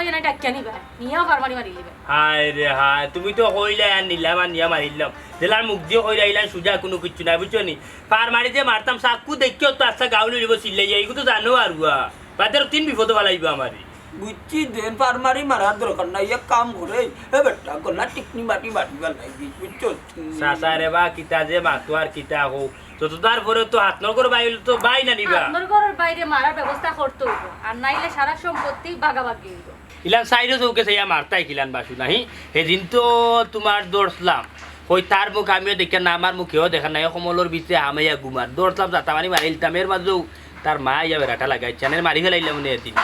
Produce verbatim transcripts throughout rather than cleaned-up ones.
এনে ডাকিয়া নিবা, নিয়া ফার মারি মারিলিবা। হায় রে হায়, তুমি তো কইলায় আর নিলাম আর নিয়া মারিলাম। যেলার মুখ দিয়া কইলা ইলা সুজা কুনু কিচ্ছু নাই, বুঝছো নি? ফার মারি যে মারতাম, চাকু দেখিও তো আস্তা গাউল অইলিবো চিল্লাইয়া, ইগু তো জানো আর হুয়া। বাদে তিন বিপদো ফালাইবো আমারে। বুঝছি, দেন ফার মারি মারার দরকার নাই, এক কাম করে, এ বেটা, গলা টিকনি মাটি মারি ফালাই দিস, বুঝছো? চাচা রে বা, কিতা যে মাতো আর কিতা কও। যততার পরে তো আতর ঘরর বাইরে তো বাই না নিবা। আতর ঘরর বাইরে মারার ব্যবস্থা করতে অইবো, আর নাইলে সারা সম্পত্তি ভাগাভাগি অইবো। ইলান চাইরো চউখে চাইয়া মারতায় কিলান বাসু নাহি? হেদিন তো তুমার ধরছলাম, কই তার মুখ আমিও দেখিয়ার না, আমার মুখেও দেখার নাই, কমলর ভিতরে হামাইয়া ঘুমার। ধরছলাম জাতা মারি মারিলিতাম, এর মাঝেও তার মা আইয়া বেড়াটা লাগাইছে, আনের মারি ফালাইলাম নে এদিন।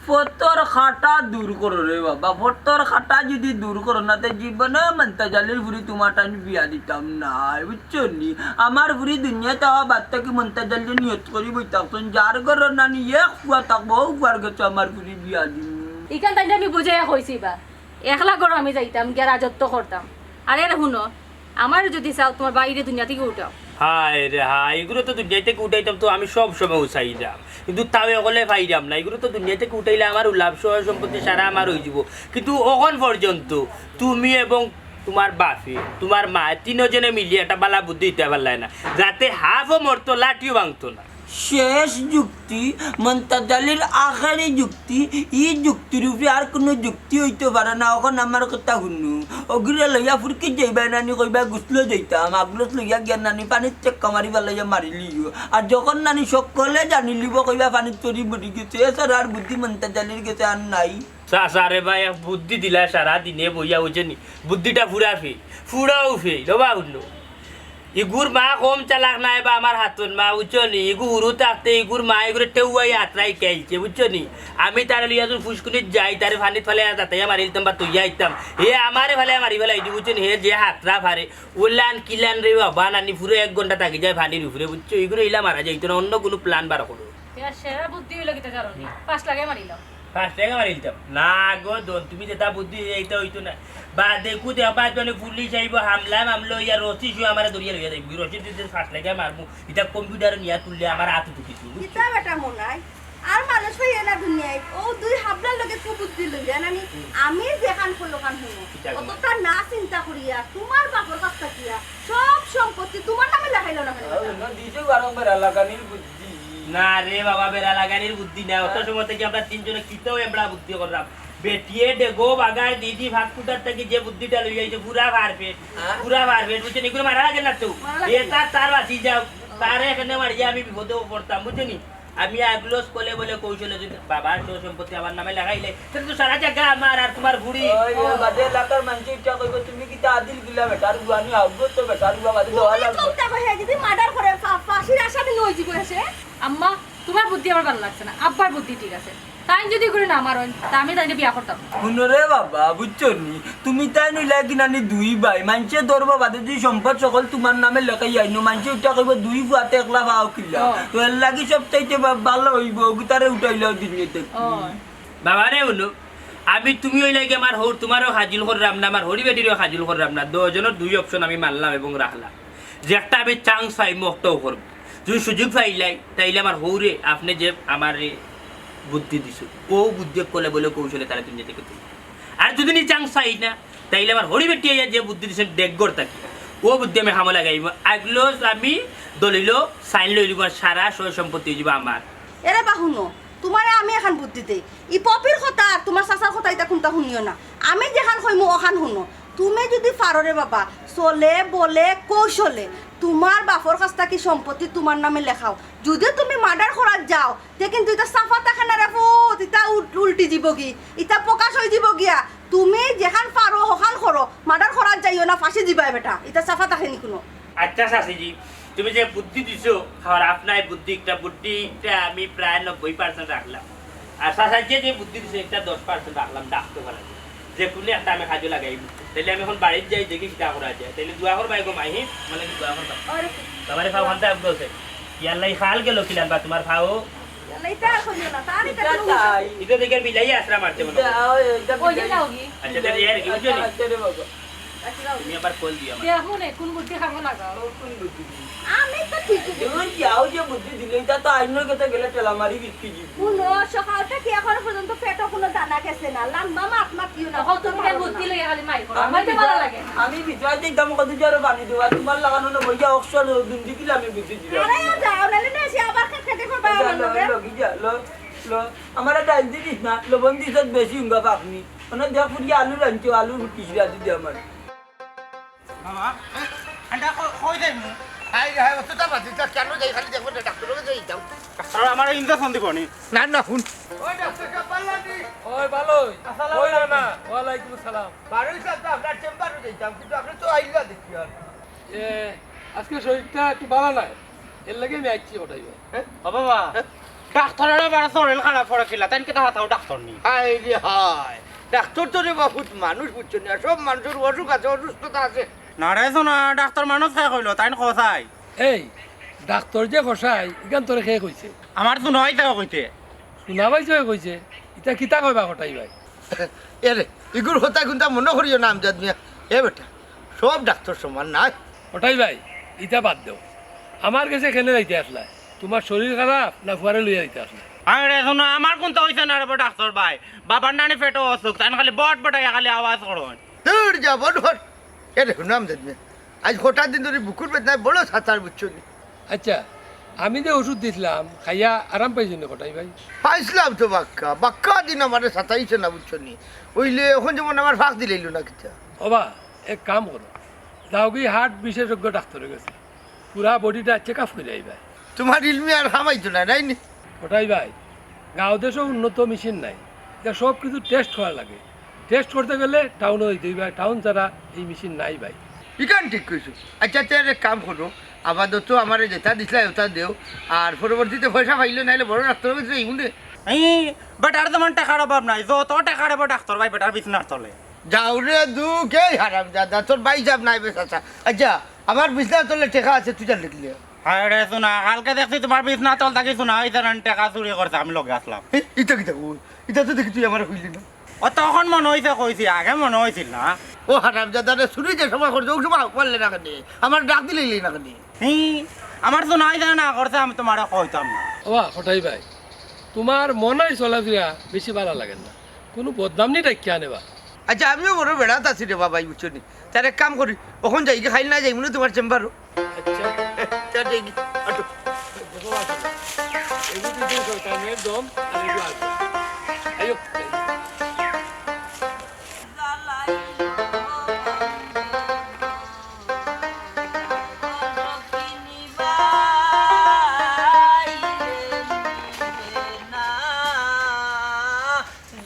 ফতর খাটা দূর করো রে বাবা, ফতর খাটা যদি দূর করো না, তে জীবনে মন্তাজ আলীর ফুরি তুমার টাইম বিয়া দিতাম না, বুঝছো নি? আমার ফুরি দুনিয়াত আওয়া বাদ থাকি মন্তাজ আলী নিয়ত করি বই থাকছইন, যার ঘরর নানি এক ফুয়া থাকবো, অউ ফুয়ার গেছে আমার ফুরি বিয়া দিমু। ইখান তাইলে আমি বুঝাইয়া কইছি বা, একলা ঘরো আমি যাইতাম, গিয়া রাজত্ব করতাম। আর এরে হুনো, আমারে যদি চাও, তুমার বাইরে দুনিয়া থাকি উঠাও। হায় রে হায়, ইগুরে তো দুনিয়া থাকি উঠাইতাম তো আমি সব সময় উঠাইলাম, কিন্তু তাও অকলে পাইরাম না। ইগুরে তো দুনিয়া থাকি উঠাইলে আমার লাভ সয় সম্পত্তি সারা আমার অইযিবো, কিন্তু অখন পর্যন্ত তুমি এবং তুমার বাপে, তুমার মায় তিনোজনে মিলি একটা বালা বুদ্ধি দিতা পারলায় না, যাতে হাফও মরতো, লাঠিও ভাঙতো না। শেষ যুক্তি, মন্তাজ আলীর আখেরি যুক্তি, ই যুক্তির উপরে আর কুনু যুক্তি অইতো পারে না। অখন আমার কথা হুনো, অগুরে লইয়া ফুরকিত যাইবায় নানি, কইবায় গোসলো যাইতাম, আগলস লইয়া গিয়া নানি পানিত চেক্কা মারি ফালাইয়া মারিলিও। আর যখন নানি সকলে জানিলিবো, কইবায় পানিত চুরি মরি গেছে, এছাড়া আর বুদ্ধি মন্তাজ আলীর গেছে আর নাই। চাচা রে বা, এক বুদ্ধি দিলায় সারা দিনে বইয়া, বুঝছো নি? বুদ্ধিটা ফুরা ফেইল, ফুরাও ফেইল, ও বা হুনো। ইগুর মা কম চালাক নায় বা আমার হাতর মা, বুঝছো নি? ইগু হুরু থাকতে ইগুর মা ইগুরে টেউয়াই আতরাই খেলছে, বুঝছো নি? আমি তারে লইয়া যখন ফুসকুনিত যাই, তারে পানিত ফালাইয়া জাতাইয়া মারিলিতাম বা তুইয়া আইতাম, হে আমারে ফালাইয়া মারি ফালাই দি, বুঝছো নি? হে যে হাতরা ফারে, ওলান কিলান রে বাবা, নানি ফুরো এক ঘন্টা থাকি যায় পানির উপরে, বুঝছো? ইগুরে ইলা মারা যাইতো না, অন্য কুনু plan বার করো। ইয়া সেরা বুদ্ধি অইলো কিতা জানো নি? পাঁচ লাখে মারিলাম। পাঁচ লাখে মারিলিতাম। না গো দন, তুমি যেটা বুদ্ধি দিলে ইটা অইতো না। বা দেখো দে, আবার জনে পুলিশ আইবো, হামলা মামলা অইয়া রশি সহ আমারে ধরিয়া লইয়া যাইবো। রশি দিতে পাঁচ লাখে মারমু, ইটা computer নিয়া তুললে আমার আতো দুখিত। কিতা বেটা মনাই? আর মানুষ পাইয়া না দুনিয়াত। অউ দুই হাবলার লগে কুবুদ্ধি লইয়া নানি, হুম। আমি যেখান কই অখান হুনো। কিতা কই? অতটা না চিন্তা করিয়া, তুমার বাপর কাছ থাকিয়া সব সম্পত্তি তুমার নামে লেখাইলো না কেনে? না, দিছে বারো বেড়া লাগানির বুদ্ধি। না রে বাবা, বেড়া লাগানির বুদ্ধি না। অত হ্যাঁ। সময় থাকি আমরা তিনজনে কিতাও এবড়া বুদ্ধি করলাম। বেটিয়ে ডেগো বাগায় দিদি ফাঁক কুটার থাকি যে বুদ্ধিটা লইয়া আইছে, পুরা perfect, হ্যাঁ? পুরা perfect, বুঝছো নি? ইগুরে মারা লাগে না তো। মারা লাগে না। এ তার, তার বাঁচি যাও, তারে এখানে মারিয়া আমি বিপদে পড়তাম, বুঝছো নি? আমি আগলস কলে বলে কৌশলে যদি বাবার সয় সম্পত্তি আমার নামে লেখাইলে, তাইলে তো সারা জাগা আমার আর তুমার ফুরি। ওই, ওই, বাদে এলাকার মানষে ইটা কইবো, "তুমি কিতা আদিল গিলা বেটার গুয়া নি, আউগো তো বেটার গুয়া বাদে দেওয়া লাগবো।" চিন্তা করে, যদি murder করে, ফা-, ফাঁসির আসামি নই জীবনে সে। আম্মা, তুমার বুদ্ধি আমার ভালা লাগছে না, আব্বার বুদ্ধি ঠিক আছে। তাইন যদি ইগুরে না মারইন, তা আমি তাইনরে বিয়া করতাম না। হুনো রে বাবা, বুঝছো নি? তুমি তাইন অইলা কি নানি দুই ভাই, মানষে ধরবো বাদে যদি সম্পদ সকল তুমার নামে লেখাই আইনো, মানষে ইটা কইবো দুই ফুয়াতে একলা ফাও কিলা। ও। তো এর লাগি সব চাইতে বা-, ভালা অইবো, অগুতারে উঠাইলাও দুনিয়া থাকি। ও। বাবা রে, হুনো, আমি তুমি অইলা কি আমার হউর, তুমারেও হাজিল করলাম না, আমার হউরি বেটিরেও হাজিল করলাম না, দুইজনর দুই option আমি মানলাম এবং রাখলাম। যে একটা আমি chance পাইমু, অটাউ করমু। যদি সুযোগ পাইলাই, তাইলে আমার হউরে আপনে যে আমারে বুদ্ধি দিছো, অউ বুদ্ধি কলে বলে কৌশলে তারে দুনিয়া থাকি তুলমু। আর যদি নি chance পাই না, তাইলে আমার হউরি বেটি আইয়া যে বুদ্ধি দিছইন ডেকঘর থাকি, অউ বুদ্ধি আমি কামো লাগাইমু। আগলস আমি দলিলো sign লইলিমু, আর সারা সয় সম্পত্তি অইযিবো আমার। এরে বা হুনো, তুমারে আমি এখান বুদ্ধি দেই। ই পপির কথা আর তুমার চাচার কথা ইতা কুনটা হুনিও না। আমি যেখান কইমু অখান হুনো। তুমি যদি পারো রে বাবা, চলে বলে কৌশলে তুমার বাপর কাছ থাকি সম্পত্তি তুমার নামে লেখাও। যদি তুমি murder করাত যাও, তে কিন্তু ইতা সাফা থাকে না রে পুত, ইতা উল-, উল্টি যিবোগি, ইতা প্রকাশ অইযিবো গিয়া। তুমি যেখান পারো হখান করো, murder করাত যাইও না, ফাঁসি দিবায় বেটা, ইতা সাফা থাকে নি কুনু। আচ্ছা চাচিজি, তুমি যে বুদ্ধি দিছো, খারাপ নায় বুদ্ধি, একটা বুদ্ধি, একটা আমি প্রায় নব্বই percent রাখলাম। আর চাচায় যে বুদ্ধি দিছে, একটা দশ percent রাখলাম, ডাকতে পারা যায়। যে কুনু একটা আমি কাজো লাগাইমু। তাইলে আমি অখন বাড়িত যাই, দেখি কিতা করা যায়। তাইলে দোয়া করবায় গো মাই, মানে কি দোয়া করবা? বাবারে পাও খান্তা আব্দুল হোসেন। ইয়াল্লা, ই খাল গেল কিলান বা তুমার পাও? ইয়াল্লা, ইতা আর কইও না, তার ইতা ইতা কুনু তাই। ইতা দেখে বিলাই আশ্রা মারছে মনে হয়। ইতা, ওই, ইতা ওই যে বিলাই। যাওগি। আচ্ছা, তাহলে ইয়ার কি, বুঝছো নি? আচ্ছা, আচ্ছা রে বাবা। তুমি আবার কল দিও আমার। দেখো নে, কোন বুদ্ধি খাবো না গো? কোন বুদ্ধি দিই? আমি তো ঠিকই বুঝি। দেখুন, যাও যে বুদ্ধি দিলে, এটা তো আইনর কাছে গেলে ঠেলা মারি বিক্রি দিব। কোন সকালটা কি এখনো পর্যন্ত পেটও কোনো দানা গেছে না? লাম্বা মাত মাতিও না, তখন কত তুমি বড় বুদ্ধি না। লইয়া খালি মাই করো। আমি আমার তো ভালো বিজয়, লাগে না। আমি বিজয় দেখতাম কত জোরে পানি দেওয়া, তোমার লাগানো না বইয়া অক্সর দুন্দি দিলে আমি বুদ্ধি দিলাম। আরে যাও, নাহলে না এসে আবার খেতে করবে আমার লগে। লো, লো, লো, লো। আমার ডাইল দিস না, লবণ দিস বেশি উঙ্গা পাকনি। মানে দেখ ফুটিয়ে আলু রাঁধছো, আলু রুটি সিরা দিতে আমার। মামা, এ, আন্ডা ক-, কই যাইমু? হাই রে হাই, অতটা বাজি, তা কেন যাই? খালি দেখবো না, ডাক্তার লগে যাই, যাও। ডাক্তার, আমার ইঞ্জেকশন দিব নি? না, না, হুন। ওই ডাক্তার সাহেব, ভালা নি? ওই ভালোই। আসসালামু ওই আলাইকুম। না, ওয়ালাইকুম আসসালাম। বারোই সাহেব তো আপনার চেম্বারও যাইতাম, কিন্তু আপনি তো আইলা দেখি আর। এ, আজকে শরীরটা একটু ভালো নাই, এর লাগি আমি আইছি ওটাই। ও বাবা, ডাক্তারের আবার শরীর খারাপ করে কিলা, তাই কিতা হাতাও ডাক্তার নি? হায় রে হায়, ডাক্তার তো রে বাপুত মানুষ বুঝছো না, সব মানুষের অসুখ আছে, অসুস্থতা আছে। না রে সোনা, ডাক্তার মানুষ কে কইলো, তাই না কসাই? এই, ডাক্তার যে কসাই, ইখান তোরে কে কইছে? আমার সোনা হইতে কইতে। সোনা ভাই যে কইছে, ইটা কিতা কইবা কটাই ভাই? এরে, ইগুর কথা কুনতা মনে করিও না, আমজাদ মিয়া। এ বেটা, সব ডাক্তার সমান নায়। কটাই ভাই, ইটা বাদ দেও। আমার গেছে কেনে যাইতে আসলা? তোমার শরীর খারাপ না ফুয়ারে লইয়া যাইতে আসলা? আরে শোনো, আমার কুনতা হইছে না রে বা ডাক্তার ভাই। বাবার নানি পেটো অসুখ, তাই খালি বট বটাইয়া খালি আওয়াজ করইন। দূর যা, বট বট। এরে, হুনো আমজাদ মিয়া। আইজ কটা দিন ধরি বুকুর বেদনায় বড় সাতার বুঝছো নি। আচ্ছা, আমি যে ওষুধ দিছলাম, খাইয়া আরাম পাইছো নি কটাই ভাই? পাইছলাম তো বাক্কা, বাক্কা দিন আমারে সাতাইছে না বুঝছো নি। অইলে অখন যেমন আমার ফাঁক দিলাইলো না কিতা। ওবা, এক কাম করো, যাওগি হার্ট বিশেষজ্ঞ ডাক্তারের গেছে, পুরা বডিটা চেক আপ করি আইবা। তোমার ইলমি আর খামাইতো না, নাই নি? কটাই ভাই, গাঁও দেশো উন্নত মেশিন নাই, ইটা সব কিছু টেস্ট করা লাগে। টেস্ট করতে গেলে টাউনো যাইতে অইবা, টাউন ছাড়া এই মেশিন নাই ভাই। ইখান ঠিক কইছো। আচ্ছা, তে এক কাম করো, আপাতত আমারে যেটা দিছলা ওটা দেও, আর পরবর্তীতে পয়সা পাইলে নাইলে বড় ডাক্তার অইতে যাইমু নে। এই বেটার তেমন টেকার অভাব নাই, যত টেকা রে বা ডাক্তার ভাই বেটার বিছনার তলে। যাও রে দুঃখ, এই হারামজাদা, তোর ভাই সাহেব নাই বে চাচা। আচ্ছা, আমার বিছনার তলে টেকা আছে, তুই জানলে কিলা? হায় রে সোনা, কালকে দেখছি তোমার বিছনার তল থাকি সোনা অইছে না, টেকা চুরি করছে, আমি লগে আছলাম। এই, ইটা কিতা কই? ইটা তো দেখি তুই আমারে কইলি না। ও তখন মনে অইছে কইছি, আগে মনে অইছিল না। ও হারামজাদা রে, চুরি যে সময় করছে, ও সময় পারলে না কেনে? আমার ডাক দিলাইলি না কেনে? হি, আমার সোনা অইছে না, না করছে, আমি তোমারে কইতাম না। ওবা, কটাই ভাই, তোমার মনে হয় চলাফেরা বেশি ভালা লাগে না, কুনু বদনাম নি ডাকিয়া আনেবা। আচ্ছা, আমিও বড় বেড়াত আছি রে বাবা, বুঝছো নি? তার এক কাম করি, অখন যাইগি, খাইল না যাইমু নে তোমার চেম্বারো। আচ্ছা। তা দেখি, আটো। দেখো, আসো। এই যে দুই দিন সরকার মেয়ের দম, আর এই যে আসো। আইও।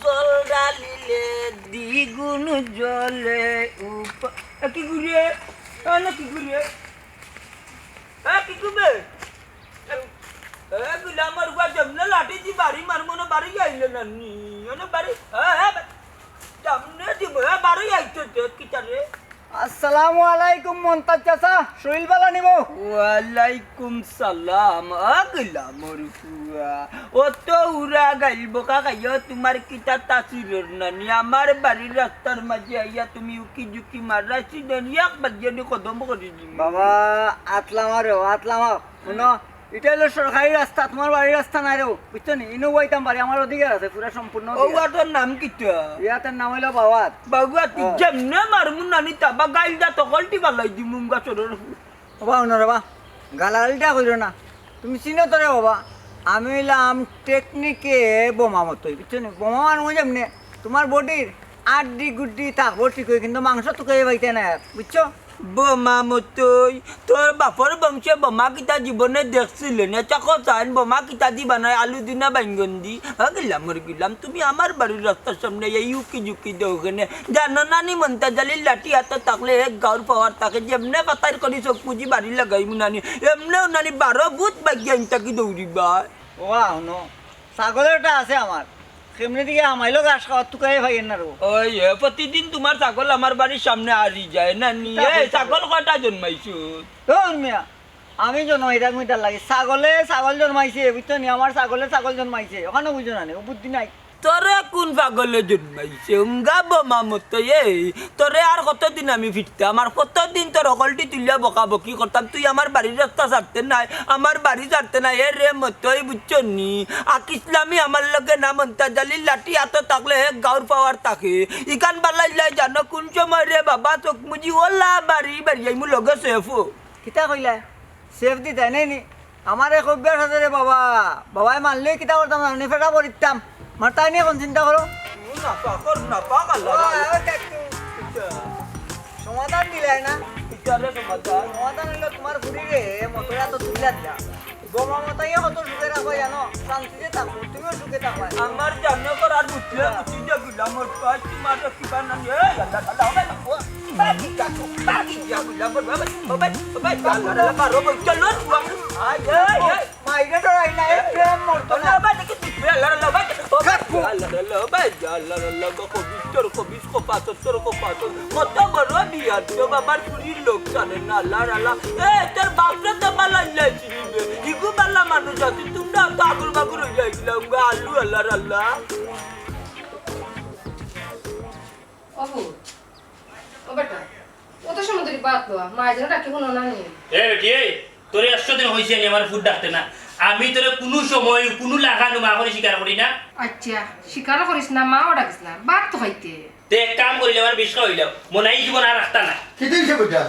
জল ঢালিলে দ্বিগুণ জ্বলে উপ-, এ, কি ঘুরে? এ, না, কি ঘুরে? এ, কি ঘুরে? এ, এ, গুলামর গুয়া জমলে লাঠি দি বাড়ি মার মনে বাড়ি আইলে না নি। মানে বাড়ি, এ, এ, সামনে দিব, এ, বাড়ি আইতে দে, কিতা রে? আসসালামু আলাইকুম মন্তাজ চাচা, শরীর বালা নিব? ওয়ালাইকুম সালাম, আ গুলামর ফুয়া। অত উড়া গাইল বকা খাইয়া তোমার কিতা তাসিরর নানি? আমার বাড়ির রাস্তার মাঝে আইয়া তুমি উকি ঝুঁকি মারাইছি নানি, এক বাজিয়া নি কদম করি দিমু। বাবা, আতলামা রে, আতলামা। হুনো, ইটা অইলো সরকারি রাস্তা, তোমার বাড়ির রাস্তা নায় রে, বুঝছো নি? ইনো বইতাম পারি, আমার অধিকার আছে পুরা সম্পূর্ণ ও অধিকার। ওয়াটার নাম কিতা? ইয়াটার নাম অইলো বাওয়াত। বাওয়াত, হ্যাঁ। যেমনে মারমু নানি তাবা গাইল দা তকলটি বালাই দিমু মুঙ্গা চোরর। ওবা, হুনো রে বা, গালাগালিটা কইরো না। তুমি চিনো তো রে বাবা, আমি অইলাম টেকনিকে বোমা মতোই, বুঝছো নি? বোমা মারমু যেমনে, তোমার বডির আড্ডি গুড্ডি থাকবো ঠিক অই, কিন্তু মাংস তুকাইয়া পাইতে না, বুঝছো? বোমা মতোই, তোর বাপর বংশে বোমা কিতা জীবনে দেখছিল নে? চকো চান বোমা কিতা দি বানায়, আলু দি না বাইঙ্গন দি? ও গুলামর গুলাম, তুমি আমার বাড়ির রাস্তার সামনে এই উকি ঝুঁকি দেও কেনে? জানো না নি মন্তাজ আলীর লাঠি আতো থাকলে এক গাউর পাওয়ার থাকে, যেমনে পাতার করি চোখ মুজি বাড়ি লাগাইমু নানি, এমনেও নানি বারো ভূত বাগিয়া ইনতাকি দৌড়িবা। ওবা, হুনো, ছাগল একটা আছে আমার, কেমনে দিকে হামাইলো ঘাস খাওয়ার তুকাইয়া পাইয়ের না রে। ওই, এ, প্রতিদিন তোমার ছাগল আমার বাড়ির সামনে আরি যায় নানি। তা এই বলতে ছাগল কয়টা জন্মাইছো? ধুর মিয়া, আমি জন্মাইতাম ইটার লাগি। ছাগলে ছাগল জন্মাইছে, বুঝছো নি? আমার ছাগলে ছাগল জন্মাইছে। অখানও বুঝো না নি? ও বুদ্ধি নাই। তোরে কুন পাগলে জন্মাইছে? উঙ্গা বোমা মতো, এই, তোরে আর কতদিন আমি ফিরতাম? আর কতদিন তোর হকলটি তুলিয়া বকাবকি করতাম? তুই আমার বাড়ির রাস্তা ছাড়তে নাই, আমার বাড়ি ছাড়তে নাই। এ রে মতই, বুঝছো নি? আক ইসলামী আমার লগে না, মন্তাজ আলীর লাঠি আতো থাকলে হে গাউর পাওয়ার থাকে। ইখান বালাই লাই জানো কুন সময় রে বাবা, চোখ মুজি ওলা বাড়ি বাড়ি আইমু লগে সেফো। কিতা কইলা? সেফ দি তাই নাই নি? আমার এক অভ্যাস আছে রে বাবা, বাবায় মারলে কিতা করতাম জানো নি? ফেটা পড়িতাম, মারতায় নি। এখন চিন্তা করো। না পাকর না পাক আল্লাহ। ওই, ওই, কাকু। সমাধান দিলাই না। বিচারে সমাধান। সমাধান হইলো তোমার বুড়ি রে, মতো এত তুলিয়া দিলা। বোমা মতো ইয়ে কত সুখে রাখো জানো? শান্তিতে থাকো, তুমিও সুখে থাকো। আমার জানো করার বুঝলে বুঝি যে গুলাম ওর পাশ তোমার কিবা না। এই আল্লাহ, আল্লাহ, আল্লাহ, আল্লাহ। বাকি কাকু, বাকি যা গুলাম ওর বাবা, ও ভাই, ও ভাই, আল্লাহ, আল্লাহ, মারো, ভাই, চলো, আয়, এই, এই। মাইরে ডরাই না, এই প্রেম মরতো না। আল্লাহ, ভাই, দেখি তুই, আল্লাহ, আল্লাহ, ভাই, ও ভাই, কাকু। আল্লাহ, আল্লাহ, ভাই, আল্লাহ, আল্লাহ, কবিস্তর, কবিস, কপাতর, কপাতর। কত বড় বিয়ার তো বাবার চুরির লোক জানে না, আল্লাহ, আল্লাহ। এ, তোর বাপরে তো বালা আল্লাহ চিনিবে। ইগু বালা মানুষ আছে, তোমরা তো আগুর বাগুর হইয়া গেছিলাম গো, আল্লু, আল্লাহ, আল্লাহ। ও বউ, ও বেটা, অত সময় ধরি ভাত লওয়া, মায় যেন ডাকি হুনো না নি। এ বেটি, এই, তোরে একশো দিন কইছি আমি আমার ফুড ডাকতে না। আমি তোরে কুনু সময়, কুনু লাখান মাখনে স্বীকার করি না। আচ্ছা, স্বীকারও করিস না, মাও ডাকিস না, ভাত তো খাইতে। তে এক কাম করিলে আমার বিষ খাওয়াইলাম, মনে হয় জীবন আর রাখতা না। কিতা অইছে বেটা?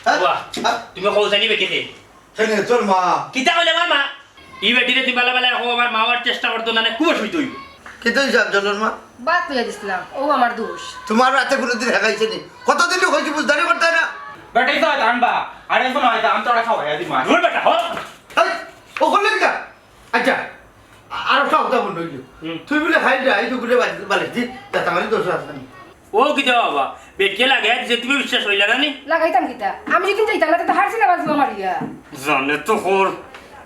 হ্যাঁ? বাহ, হ্যাঁ? তুমি কও জানি বেটি কে? কেনে, তোর মা? কিতা কইলে আমার মা? ই বেটিরে তুমি বালা বালা কও, আমার মা আর চেষ্টা করতো না, না কুবো শুইতে অইবো। কিতা অইছে আফজলর মা? ভাত লইয়া দিছিলাম, ও আমার দোষ। তোমার রাতে কুনুদিন ঠেকাইছে নি? কতদিন কইছি বুঝদারি করতে না? বেটাই তো হয়তো আনবা, আর এখন হয়তো আমি তোরা খাওয়াইয়া দিমু। দূর বেটা, হ। এই, ও করলে কিতা? আচ্ছা, আ-, আর একটা কথা বন্ধ অইল। হুম। তুই বলে খাই যা, এই তো গুলে বালিশ দি, তা আমার দোষ আছে নি? ও কিতা বাবা, বেটিয়ে লাগাই দিছে, তুমি বিশ্বাস অইলা না নি? লাগাইতাম কিতা? আমি যদি যাইতাম না, তো হারছিল আমার জুয়া মারিয়া। জানে তো কর।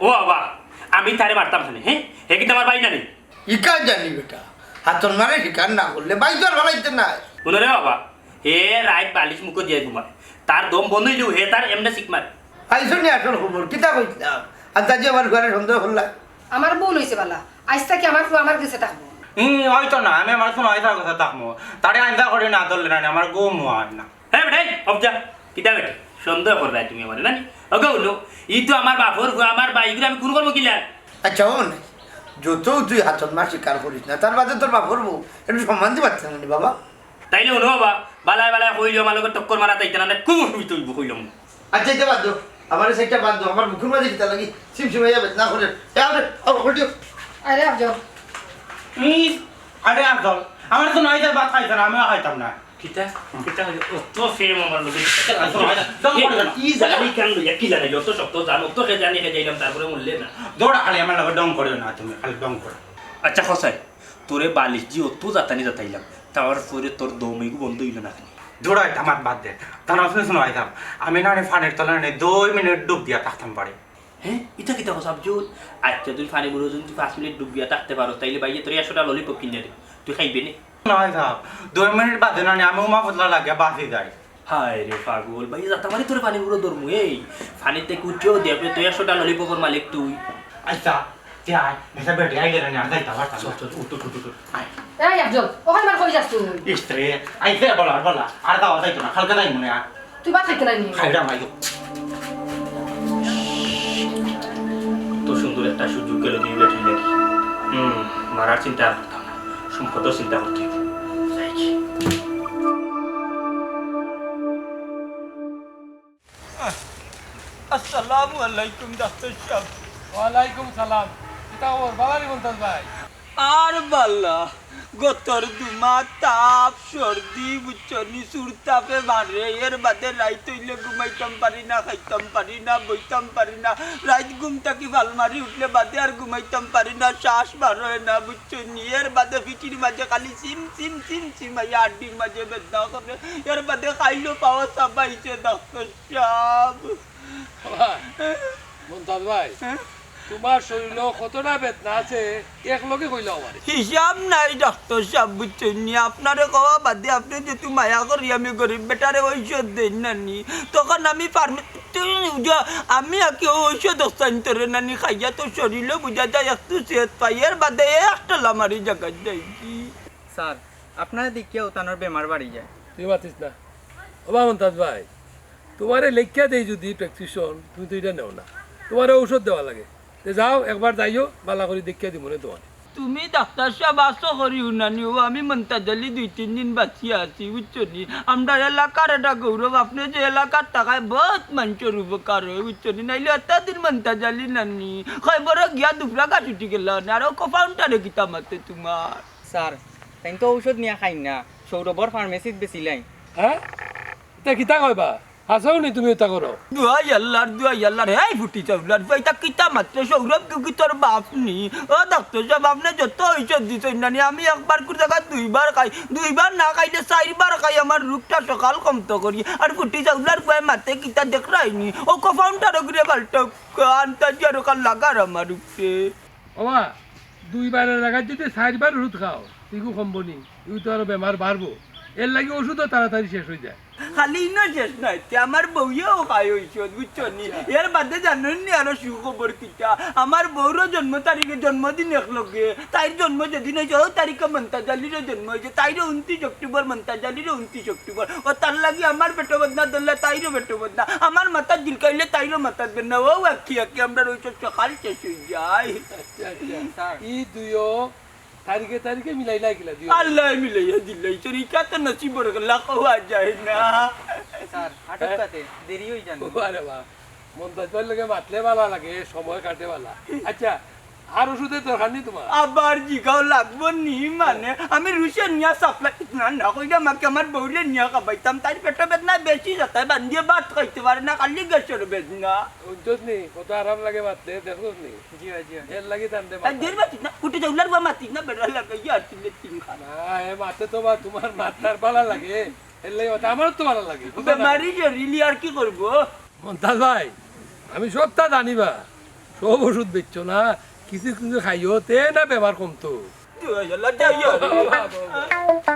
ও বাবা, আমি তারে মারতাম কেনে, হ্যাঁ? হে কিতা আমার ভাই না নি? ইকান জানি বেটা, হাতর মারে স্বীকার না করলে ভাই তো আর বানাইতে নাই। হুনো রে বাবা, হে রাইত বালিশ মুখো দিয়া ঘুমায়, তার দম বন্ধ অইলেও হে তার এমনে চিক মারে। পাইছো নি আসল খবর? কিতা কইছিলাম? আর তা যে আমার ঘরে সন্দেহ করলা? আমার ভুল অইছে বালা, আইজ থাকি আমার ফুয়া আমার গেছে থাকবো। হুম, হয়তো না, আমি আমার ফুয়া আইসার কথা থাকবো। তারে আইসা করে না ধরলে না, আমার ঘুম হয় না। হে বেটাই, অবজা, কিতা বেটি? সন্দেহ করবায় তুমি আমারে, না নি? ওগো, হুনো, ই তো আমার বাপর ফুয়া, আমার ভাই, ইগুরে আমি খুন করবো কিলা? আচ্ছা, ও নাই, যত তুই হাতর মা স্বীকার করিস না, তার বাদে তোর বাপর বউ, একটু সম্মান দিবার চাস না নি বাবা? তাইলে হুনো বাবা, বালায় বালায় কইলিও, আমার লগে টক্কর মারা তাইতে না, না, কুমুর হইতে অইবো কইলাম। আচ্ছা, এটা বাদ দেও, আমার সেটা বাদ দেও, আমার বুকুর মাঝে কিতা লাগি সিমসিমাইয়া বেদনা করে। এ, আরে, আরে, উল্টিও। আরে, আফজল। হুম, আরে, আফজল, আমার তো নয় ভাত খাইছে না, আমিও খাইতাম না। কিতা? কিতা হইল? অত প্রেম আমার লগে। আচ্ছা, আচ্ছা, আচ্ছা, দম করে না। ই জানি কেন লইয়া, কি জানি, অত শক্ত জান, অত কে জানি, কে যাইলাম, তারপরে মরলে না। দৌড়া খালি আমার লগে দম করে না, তুমি খালি দম করো। আচ্ছা, কসাই, তোরে বালিশ দি অত জাতানি জাতাইলাম, তারপরে তোর দম এগু বন্ধ অইল না কেনে? দৌড়া, এটা আমার বাদ দে। তার আসলে শোনো, আইতাম। আমি না, আমি ফানের তলে না, দুই মিনিট ডুব দিয়া থাকতাম পারি। হে, ইটা কিতা কস আফজল? আচ্ছা, তুই ফানির বুড়ো যদি তুই পাঁচ মিনিট ডুবিয়া থাকতে পারো, তাইলে ভাইয়ে তোরে একশোটা ললিপপ কিনিয়া দিবো, তুই খাইবে নি? না ভাই সাহেব, দুই মিনিট বাদে না নি, আমি উমা ফতলা লাগিয়া বাঁচি যাই। হায় রে পাগল, ভাইয়ে যাতা মারি তোরে ফানির বুড়ো ধরমু, এই ফানিতে কুচিও দিয়া তুই একশোটা ললিপপর মালিক তুই। আচ্ছা, তে আয়, বেটা বেটি আইলে না নি, আর যাইতাম পারতাম না। চল, চল, উঠ, উঠ, উঠ, উঠ, আয়। এই আফজল, ওখান বার কই যাস তুই? ইস রে, আইছে বলা, বলা, আর যাওয়া যাইতো না, কালকে যাইমু নে আর। তুই ভাত খাইতে নাই নি? খাইলাম, আইও। কত সুন্দর একটা সুযোগ গেল দুই বেটির লাগি। হুম, মারার চিন্তা আর করতাম না, সম্পদর চিন্তা করতে অইবো। যাই কি? আসসালামু আলাইকুম ডাক্তার সাব। ওয়ালাইকুম সালাম। কিতা খবর? বালা নি মন্তাজ ভাই? আর বালা, গতর দুমা তাপ, সর্দি, বুঝছো নি, সুর তাপে মারে। এর বাদে রাইত অইলে ঘুমাইতাম পারি না, খাইতাম পারি না, বইতাম পারি না। রাইত ঘুম থাকি ফাল মারি উঠলে বাদে আর ঘুমাইতাম পারি না, শ্বাস বার অয় না, বুঝছো নি। এর বাদে পিঠির মাঝে খালি সিম সিম সিম সিম আইয়া আড্ডির মাঝে বেদনা করে। এর বাদে খাইলো পাওয়া চাবাইছে ডাক্তার সাব। ওবা, মন্তাজ ভাই, হ্যাঁ? তুমার শরীলো কতটা বেদনা আছে, এক লগে কইলাও আমারে। হিসাব নাই ডাক্তার সাব, বুঝছইন নি? আপনারে কওয়া বাদে, আপনে যেহেতু মায়া করি, আমি গরিব বেটারে ঔষধ দেইন না নি। তখন আমি ফার্মে-, বুঝা, আমি আগে ঔষধ অস্তান্তরে নানি খাইয়া তো শরীরও বুঝা যায় একটু চেত পাই, এর বাদে একটা লামারি জায়গায় যাইছি। স্যার, আপনারে দেখিয়াউ তানর বেমার বাড়ি যায়। তুই মাতিস না। ওবা মন্তাজ ভাই, তোমারে লেখিয়া দেই যদি প্রেসক্রিপশন, তুমি তো ইটা নেও না, তোমারে ঔষধ দেওয়া লাগে। তে যাও, একবার যাইও, বালা করি দেখিয়া দিমু নে তোমারে। তুমি ডাক্তার সাব আছো করি হুনানি, ও আমি মন্তাজ আলী দুই তিন দিন বাঁচিয়া আছি, বুঝছো নি? আমরার এলাকার এটা গৌরব, আপনে যে এলাকার থাকায় বহুত মানষর উপকার অয়, বুঝছো নি? নাইলে এতদিন মন্তাজ আলী নানি, কয় বড় গিয়া দুফরা গাছ উঠি গেল না, আর ও কো ফাউন্টারে কিতা মাতে তোমার? স্যার, তাইন তো ঔষধ নিয়া খাইন না, সৌরভর ফার্মেসিত বেচিলাইন। হ্যাঁ? ইতা কিতা কইবা? হাছাউ নি তুমি ইতা করো? দুয়াই আল্লাহর, দুয়াই আল্লাহর, হেই ফুটি চাউলার, ইতা কিতা মাতরে? সৌরভ কি, কি তোর বাপ নি? ও ডাক্তার সাব, আপনে যত ঔষধ দিছইন না নি, আমি একবার করে জাগাত দুইবার খাই, দুইবার না খাইলে চাইরবার খাই, আমার রোগটা সকাল কমতো করি। আর ফুটি চাউলার পুয়ায় মাতে কিতা দেখরায়নি? ও কো ফাউন্টার ওগুরে বাল্টা আনতা দিয়ার ওখান লাগার আমার উপরে। ওবা, দুইবারের জাগাত যদি চাইরবার ঔষধ খাও, ইগু কমবো নি, ইগু তো আরো বেমার বাড়বো। এর লাগি ঔষধও তাড়াতাড়ি শেষ অই যায়। খালি ইনো শেষ নায়, তে আমার বউয়েও খায় ঔষধ, বুঝছো নি? এর বাদে জানইন নি আরো সুখবর কিতা? আমার বউরও জন্ম তারিখে, জন্মদিন এক লগে, তাইর জন্ম যেদিন অইছে, ও তারিখে মন্তাজ আলীরও জন্ম অইছে, তাইরও ঊনত্রিশ অক্টোবর, মন্তাজ আলীরও ঊনত্রিশ অক্টোবর। ও তার লাগি আমার পেটো বেদনা ধরলে তাইরও পেটো বেদনা, আমার মাথাত ঝিলকাইলে তাইরও মাথাত বেদনা। ও আঁকি আঁকি আমরার ঔষধ সকাল শেষ অই যায়। আচ্ছা, আচ্ছা। স্যার। ই দুইও তারিখে তারিখে মিলাইলা কিলা দিও? আল্লায় মিলাইয়া দিলাই, ইটা তো নসিবর খেলা, কওয়া যায় না। স্যার, আটক তাতে দেরি অই যান। ও আরে বাহ, মন্তাজ ভাইর লগে মাতলে বালা লাগে, সময় কাটে বালা। আচ্ছা, আর ওষুধের দরকার নি তোমার? আবার জিগাও লাগবো নি মানে? আমি রুশে নিয়া সাপ্লাই না, না কইরা মাকে আমার বউরে নিয়া খাবাইতাম, তাইর পেটো বেদনায় বেশি যাতায় বান্ধিয়ে ভাত খাইতে পারে না, খালি গ্যাসর বেদনা। বুঝছস নি, কত আরাম লাগে মাততে, দেখছস নি? জি ভাই, জি ভাই। এর লাগি তান দে আর মাথা। দের মাতিস না, ফুটি চাউলার পুয়া মাতিস না, বেড়া লাগাইয়া আর তিনটে তিন খান। না, এ মাতে তো বা তোমার মাথার বালা লাগে, এর লাগি মাতে, আমারও তো বালা লাগে। বেমারি শরীলি আর কি করবো? মন্তাজ ভাই, আমি সবটা জানি বা, সব ওষুধ বেচছো না, কিছু কিছু খাইও, তে না বেমার কমতো।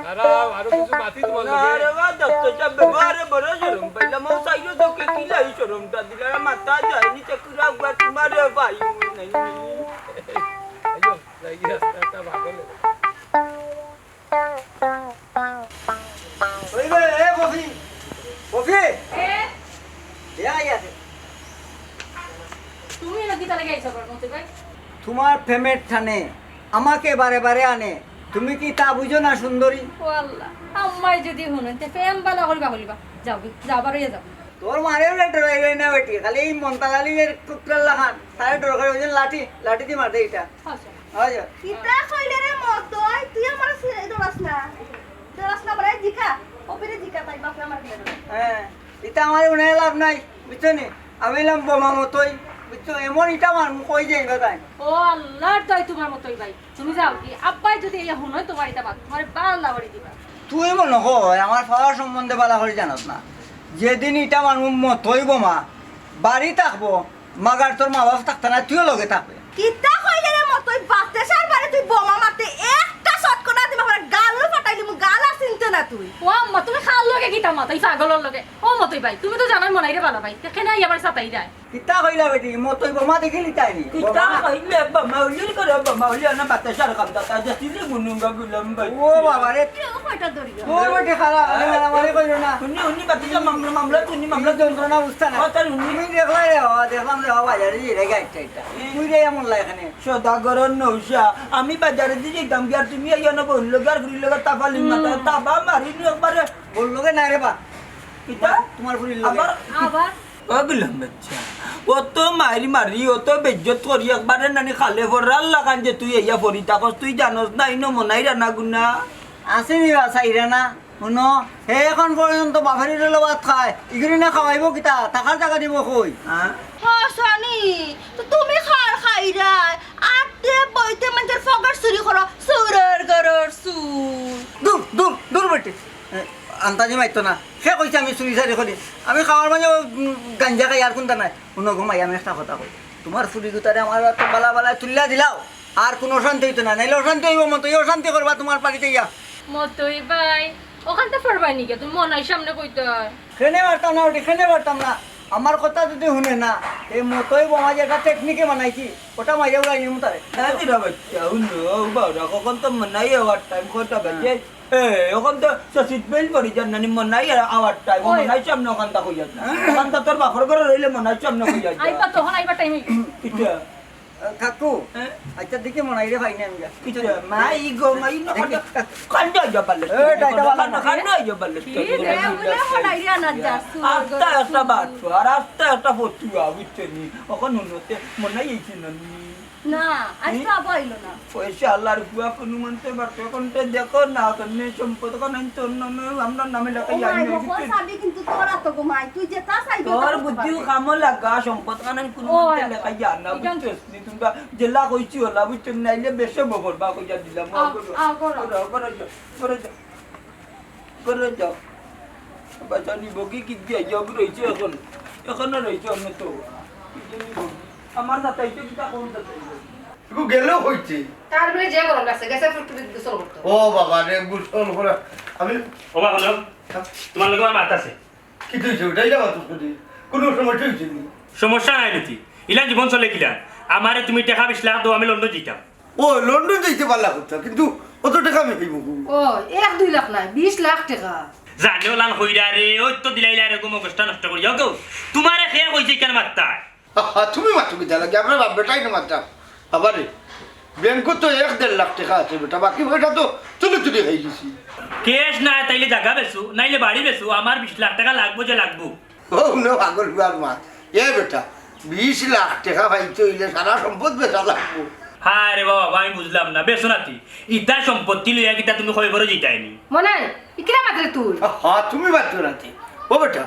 দাঁড়াও, আরো কিছু মাতি তোমার না লগে। রে বা, দত্ত সাহেব, বাবা, আরে বড় শরম পাইলাম, ও সাইডে তো কে কিলাই শরমটা দিলা, মাথা যায়নি, চাকুরা উগা তোমার ভাই নাই। আইও, যাই গিয়া, আস্তে আস্তে ভাগো লে। ওই বে, এ কফি, কফি। এ? এ আই আছে। তুমি এনে কিতা লাগি আইছো ঘর মধ্যে ভাই? তোমার প্রেমের টানে আমাকে বারে বারে আনে। তুমি কি তা বুঝো না, সুন্দরী? ও আল্লাহ, আম্মায় যদি হুনইন, তে প্রেম বালা করিবা করিবা। যাও গি, যাও, বার অইয়া যাও। তোর মারে ওরা ডরাই রই না বেটি, খালি এই মন্তাজ আলীর কুকুরের লাখান, তারে ডর করে ওই যে লাঠি, লাঠি দি মার দে এটা। আচ্ছা। হয় যা। কিতা কইলে রে মতই, তুই আমার সিরে ডরাস না। ডরাস না মানে জিকা, কবিরে জিকা তাই বাপরে আমার বিয়ে দেবে। হ্যাঁ, এটা আমার উনায় লাভ নাই, বুঝছো নি? আমি এলাম বোমা মতই, বুঝছো? এমন ইটা মারমু কই যাইবা তাই। ও আল্লাহর দয় তোমার মতই ভাই। তুমি যাও গি, আব্বায় যদি ইয়া হুনইন তোমার ইটা বাদ, তোমার বালা বাড়ি দিবা। তুই মনে হয় আমার পাওয়ার সম্বন্ধে বালা করি জানাস না। যেদিন ইটা মারমু মতই বোমা, বাড়ি থাকবো, মাগার তোর মা বাপ থাকতা না, তুইও লগে থাকবে। কিতা কইলে রে মতই, বাতে সার বারে তুই বোমা মারতে একটা শট করে দিমা, গালও ফাটাই দিমু, গাল আর চিনতে না তুই। ও আম্মা, তুমি কার লগে কিতা মাতো, ই পাগলর লগে? ও মতই ভাই, তুমি তো জানোই মনাইরে বালা ভাই, তে কেনে আইয়া আবার সাতাই যায়? কিতা কইলা বেটি, মতই বোমা দেখিলি তাই নি? কিতা কইলে বোমা উলির করে, বোমা উলি আনা বাতাসার কাম দাতা, জাতি যে গুনুঙ্গা গুলাম ভাই। ও বাবা রে। কেউ কয়টা দরিয়া। ও বেটি খারাপ, আমি মারামারি করিও না। উনি, উনি বাতিজা মামলা, মামলা, উনি মামলা যন্ত্রণা বুঝতা না। ও তার উনি। তুই দেখলাই রে বাবা, দেখলাম রে বাবা, বাজারে যে রে গাইডটা এটা। তুই রে এমন লাই এখানে। সদাগরর নৌশা, আমি বাজারে দিয়ে যাইতাম গিয়া, তুমি এই অন্য বউর লগে আর ঘুরির লগে তাফালিং মাতা, তাবা মারি নি একবারে। বউর লগে না রে বা। কিতা? তোমার ফুরির লগে। আবার? আবার? ও গুলাম বাচ্চা, অত মাইর মারি, অত বেইজ্জত করি, একবারে নানি খালে ফরার লাখান যে তুই এইয়া ফরি থাকস, তুই জানস না, ইনো মনাই রানা গুনা। আছে নি বা, চাই রানা? হুনো, হে এখন পর্যন্ত বাপের হোটেলো ভাত খায়, ইগুরি না খাওয়াইবো কিতা? থাকার জাগা দিবো কই? হ্যাঁ? হ, সনি, তো তুমি খার খাইরায়, আটতে বইতে মানষর ফগর চুরি করো, চুরর ঘরর চুর। দূর, দূর, দূর বেটি। এ, আন্তাজি মাইতো না। কে কইছে আমি চুরি চারি করি? আমি খাওয়ার মাঝে, উম, গাঞ্জা খাই, আর কুনতা নাই। হুনো গো মাই, আমি একটা কথা কই। তোমার ফুরি গুতারে আমার বালা বালা তুলিয়া দিলাও। আর কুনু অশান্তি অইতো না। নাইলে অশান্তি অইবো মতই, অশান্তি করবা তোমার বাড়িত আইয়া। মতই ভাই, অখানতা পারবায় নি গি? তুমি মনাইর সামনে কইতায়। কেনে পারতাম না বেটি, কেনে পারতাম না। আমার কথা যদি হুনে না, এই মতই বোমা যেটা টেকনিকে বানাইছি, ওটা মাইরে উড়াই নিমু তারে। হ্যাঁ, দিরা বাচ্চা, হুনো, ও বাবা, কখন তো মনাই আওয়ার টাইম, কয়টা বাজে? এ, এখন তো সিট বেল্ট পরি যান না, নি মনাই আওয়ার টাইম, ওই। মনাই সামনে ওখান তা কই যান না। ওখান তো তোর বাপর ঘরে রইলে মনাই সামনে কই যান না। আইবা তখন, আইবা টাইমে। কিতা? কাকু, হ্যাঁ? আচ্ছা, দেখি মনাইরে পাই না আমি। কিতা? মাই গো, মাই না, কান্দ, কান্দ আইয়া পারলে। এ, এটা, এটা ভালো না। কান্দ আইয়া পারলে। কি রে, বলে মনাইরে আনা যাস, আস্তা, আস্তা বাচ্চা, আর আস্তা একটা ফতুয়া, বুঝছো নি? ওখান হুনতে মনাই আইছে না নি। না, আজ তো আবার আইলো না। পয়সা আল্লাহর ফুয়া কোনো মানতে পারতো, এখন তো দেখো না, কেমনে সম্পদ খান আইন তোর নামে, আমরার নামে লেখাই ও মাই আনি গো, হইছে। পয়সা দিয়ে কিন্তু তোরা তো গো মাই, তুই যেটা চাইবি তোর ওটা করতে বুদ্ধিও পারবি। কামো লাগা, সম্পদ খান আইন কোনো ও, মতে লেখাই আর না, এটা বুঝছস নি? তোমরা জেলা কইছি ওলা, বুঝছো? নাইলে বেশে বকর বা কইয়া দিলাম। আও, আও, করো। করো, করো, যাও, করো, যাও। ঘরে যাও। বাচ্চা নিব কি, কি দিয়ে যাও, রইছে এখন। এখনো রইছে, অন্য তো। কি দিয়ে নিব? আমার যাতাইতে কিতা কোন যাতাইতে? এগু গেলেও হইছে। তার মানে যে গরম লাগছে, গেছে ফুটফুটে গোসল করতে। ও বাবা রে, গোসল করা। আমি ও বাবা, হলো। হ্যাঁ? তোমার লগে আমার মাত আছে। কি তুই ওটাই যাওয়া তো শুধু? কোনো সমস্যা হইছে নি? সমস্যা নাই রে তুই। ইলা জীবন চলে কিলা? আমারে তুমি টেকা বিশ লাখ দাও, আমি লন্ডন যাইতাম। ও, লন্ডন যাইতে পারলা কথা, কিন্তু অত টেকা আমি পাইব কই? ও, এক দুই লাখ নাই, বিশ লাখ টেকা। জানে ওলান কইরা রে, ওই তো দিলাইলা রে, গো মগজটা নষ্ট করিয়া। গো, তোমারে কে কইছে কেন মাততায়? আহা, তুমি মাতো কিতা লাগি? আমরা বাপ বেটাই না মাততাম। আবার রে, ব্যাংকো তো এক দেড় লাখ টেকা আছে বেটা, বাকি পয়সা তো তুলি তুলি খাই গেছি। ক্যাশ না, তাইলে জাগা বেচো, নাইলে বাড়ি বেচো, আমার বিশ লাখ টেকা লাগবো যে লাগবো। ও, হুনো পাগল ফুয়ার মা। এ বেটা, বিশ লাখ টেকা পাইতে অইলে সারা সম্পদ বেচা লাগবো। হায় রে বাবা, আমি বুঝলাম না, বেচো নাতি। ইতা সম্পত্তি লইয়া কিতা তুমি কয় ঘরো যাইতায় নি? মনে হয়, ইকিরা মাতরে তুই? হা, তুমি মাতো নাতি। ও বেটা,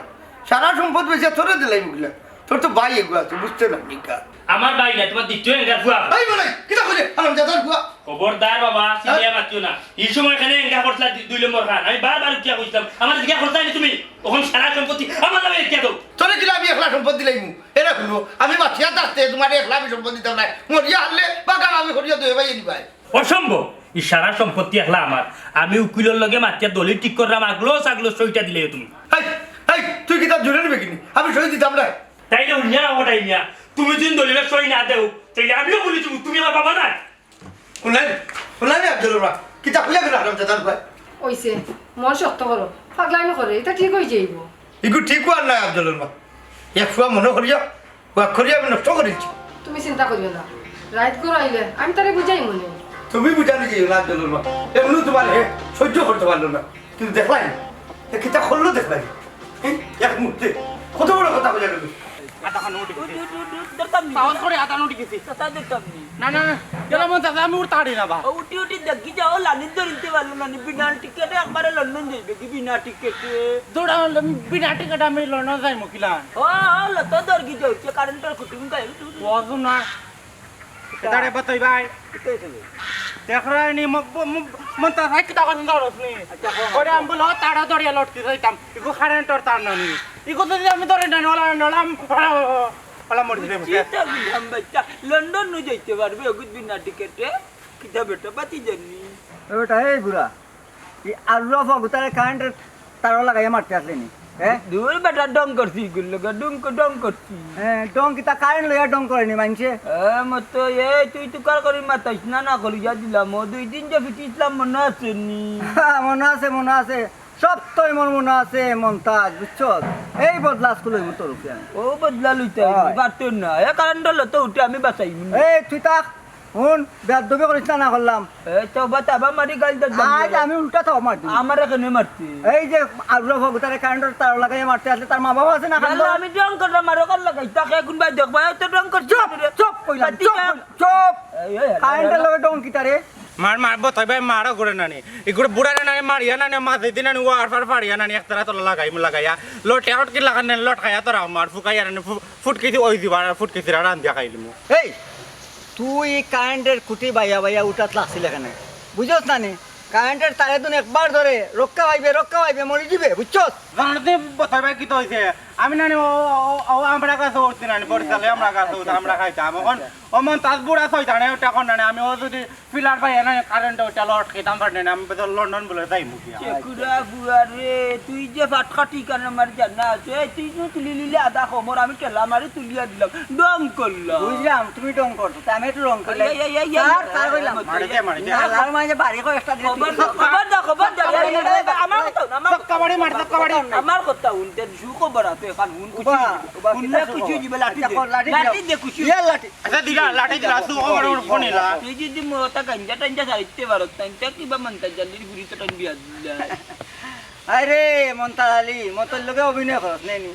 সারা সম্পদ বেচা তোরে দিলাই বুঝলা। তোর তো ভাই এগু আছে, বুঝতে না নিকা। আমার ভাই না, তোমার দ্বিতীয় এঙ্গার ফুয়া। এই বলে, কিতা কইলে? হারামজাদার ফুয়া। খবরদার বাবা, চিল্লাইয়া মাতিও না। এই সময় এখানে এঙ্গা করছলা দুই, দুই নম্বর খান। আমি বারবার উঠিয়া কইছিলাম, আমার দিকে করছলা নি তুমি? অখন সারা সম্পত্তি আমার নামে লিখিয়া দাও। তোরে কিলা আমি একলা সম্পদ দিলাইমু? এরে হুনো, আমি বাঁচিয়া থাকতে তোমারে একলা আমি সম্পদ দিতাম নায়। মরিয়া হারলে বাগান আমি করিয়া দুই ভাই নিবাই। অসম্ভব, ই সারা সম্পত্তি একলা আমার। আমি উকিলর লগে মাতিয়া দলিল ঠিক করলাম, আগলো সাগলো সইটা দিলাইও তুমি। হেই, হেই, তুই কিতা জুরে নিবে কিনি? আমি সই দিতাম নায়। তাইলে হুনিয়া রাখো, তাই নিয়া। তুমি যদি দলিলে সই না দেও, তাইলে আমিও বলি তুমি, তুমি আমার বাবা নায়। হুনলায় নি? হুনলায় নি আফজলর মা? কিতা কইয়া গেল হারামজাদার ভাই? অইছে, মন শক্ত করো। পাগলামি করে, ইতা ঠিক অই যাইবো। ইগু ঠিক অওয়ার নায় আফজলর মা। এক ফুয়া মনো করিয়া, ওয়াক করিয়া আমি নষ্ট করিছি। তুমি চিন্তা করিও না, রাইত ঘর আইলে আমি তারে বুঝাইমুনে। তুমি বুঝানি যাইও না আফজলর মা, এমনেও তোমার হে সহ্য করতে পারলো না, কিন্তু দেখলায় নি, এ কিতা করলো দেখলায় নি। এই এক মুহূর্তে কত বড় কথা কইয়া গেল। আধা খান উঠি গেছি। উঠ, উঠ, উঠ, উঠ, ধরতাম নি। সাহস করে আধা উঠি গেছি। কথা ধরতাম নি। না, না, না, গেলাম মন চাচা, আমি উঠতে পারি না বা। ও, উঠি উঠি দেখি যাও, লানি ধরিতে পারলো না নি, বিনা টিকেটে একবারে লন্ডন যাইবে কি বিনা টিকেটে? দৌড়া, বিনা টিকেটে আমি লন্ডন যাইমু কিলা? ও, ও, লো তো দরগি যাচ্ছে, কারেন্টর কুটুম গায়ে উঠে উঠে। ও, না। এটারে বাতাই ভাই। কিতা অইছে রে? দেখরায় নি, ম-, ম-, ম-, মন তা ভাই কিতা কথা ধরস নি? আচ্ছা, কও, কও। আমি বলো, তারা ধরিয়া লটকি যাইতাম। ইগু কারেন্টর তার নানি। ইগু যদি আমি ধরে নানি, ওলা, ওলা, ওলা, ওলা মরি যাবে। চিন্তা করলাম, বাচ্চা, লন্ডন নু যাইতে পারবে, অগুত বিনা টিকেটে। কিতা বেটা, বাতি জানি। এ বেটা, এই বুড়া। ই আরুয়া ফগুতারে কারেন্টর তারও লাগাইয়া মারতে আসলে নি, হ্যাঁ? দূর বেটা, ডং করছি ইগুর লগে, ডং ক-, ডং করছি। হ্যাঁ, ডং কিতা কারেন্ট লইয়া ডং করে নি মানষে? এ মতো, এই তুই তুকার করি মাতাইস না, না করি যা দিলাম। ও দুই দিন যে ফিটিছিলাম মনো আছে নি? হ্যাঁ, মনো আছে, মনো আছে। সব তো এমন মনো আছে, মন্তাজ, বুঝছস? এই বদলা আজকে লইমু তোর উপরে আমি। ও বদলা লইতে আইবি, হয়। পারতো না। এ কারেন্ট হলো তো উঠে আমি বাঁচাইমু। এই তুই থাক, হুন, বেয়াদবি করিস না, না করলাম। এ, তওবা, তওবা মারি গাইল দে, আজ আমি উল্টা থাবা মারি দিমু। আমারে কেনে মারতে? এই যে আরুয়া ফগুতারে কারেন্টর তার লাগাইয়া মারতে আসলে তার মা বাবা আছে না, ইয়াল্লা, কান্দো? আমি ডং করলাম, আরো কার লাগাই? তাকে কোন ভাই দেখবা, এত ডং করছি চুপ, আমি রে। চুপ কইলাম, বাদ চুপ, দিলাম। চুপ। এই, এই, কারেন্টর লগে ডং কিতা রে? মার, মার, বতাই ভাই, মারও করে নানি। ইগুরে বুড়ারে নানি, মারিয়া নানি, মাঝে দিন নানি, ওয়ার ফার ফারিয়া নানি, একতারা তলা লাগাই, লাগাইয়া। লটে আউট কি লাগান নানি, লটকাইয়া তোরা মার, ফুকাইয়া নানি, ফু-, ফুটকিছি ওই দিবা, ফুটকিছি রান দিয়া খাইলিমু। এই, তুই কারেন্টর খুঁটি বাইয়া বাইয়া উঠাত লাগছিল এখানে, বুঝছস না নি? কারেন্টর তারে দুন একবার ধরে, রক্ষা পাইবে, রক্ষা পাইবে, মরি দিবে, বুঝছস? জানো নি বতাই ভাই কিতা অইছে? আমি নানি ও, ও, ও, আমরা গাছে উঠছি নানি, বরিশালে আমরা গাছে উঠছি, আমরা খাইতাম। অখন ও মন্তাজ বুড়া শয়তানে ওটা কোন না, আমি ও যদি ফিলার পাই না কারেন্ট ওটা লটকিতাম পারি না, আমি তো লন্ডন বলে যাইমু গিয়া। চেকুরা বুয়া রে, তুই যে ফাটকাটি কান আমার জানা আছে, এই তুই তো তুলি নিলে আধা কোমর, আমি ঠেলা মারি তুলিয়া দিলাম, ডং করলাম। বুঝলাম, তুমি ডং করছো, তা আমি একটু রং করলে। এই, এই, এই, এই, স্যার, স্যার কইলাম। মারি দে, মারি দে। না, স্যার, মারি দে, বাড়ি কয়েকটা দিলে খবর তুই দা, খবর দা, খবর দা। এই, এই, এই, এই, আমার কথা না, আমার ছক্কা বাড়ি মার, ছক্কা বাড়ি। আমার কথা হুনতে সুখবর আছে, এখন হুন খুশি উবা, হইবে। উবা, হুনলে কিতা খুশি সুখবর? হইবে, লাঠি আচ্ছা, দে। কর, লাঠি লাঠি দে, দে, খুশি ইয়ে হইবে। লাঠি। আচ্ছা, দিলা, লাঠি দিলা, সুখবর ওর ফোন ইলা। তুই যদি মোটা গাঞ্জা টাঞ্জা ছাড়িতে পারো, তাই তো কিবা মন্তাজ আলীর গুড়ি তো টান দিয়া দিলা। আরে, মন্তাজ আলী, মতর লগে অভিনয় করস, নেনি?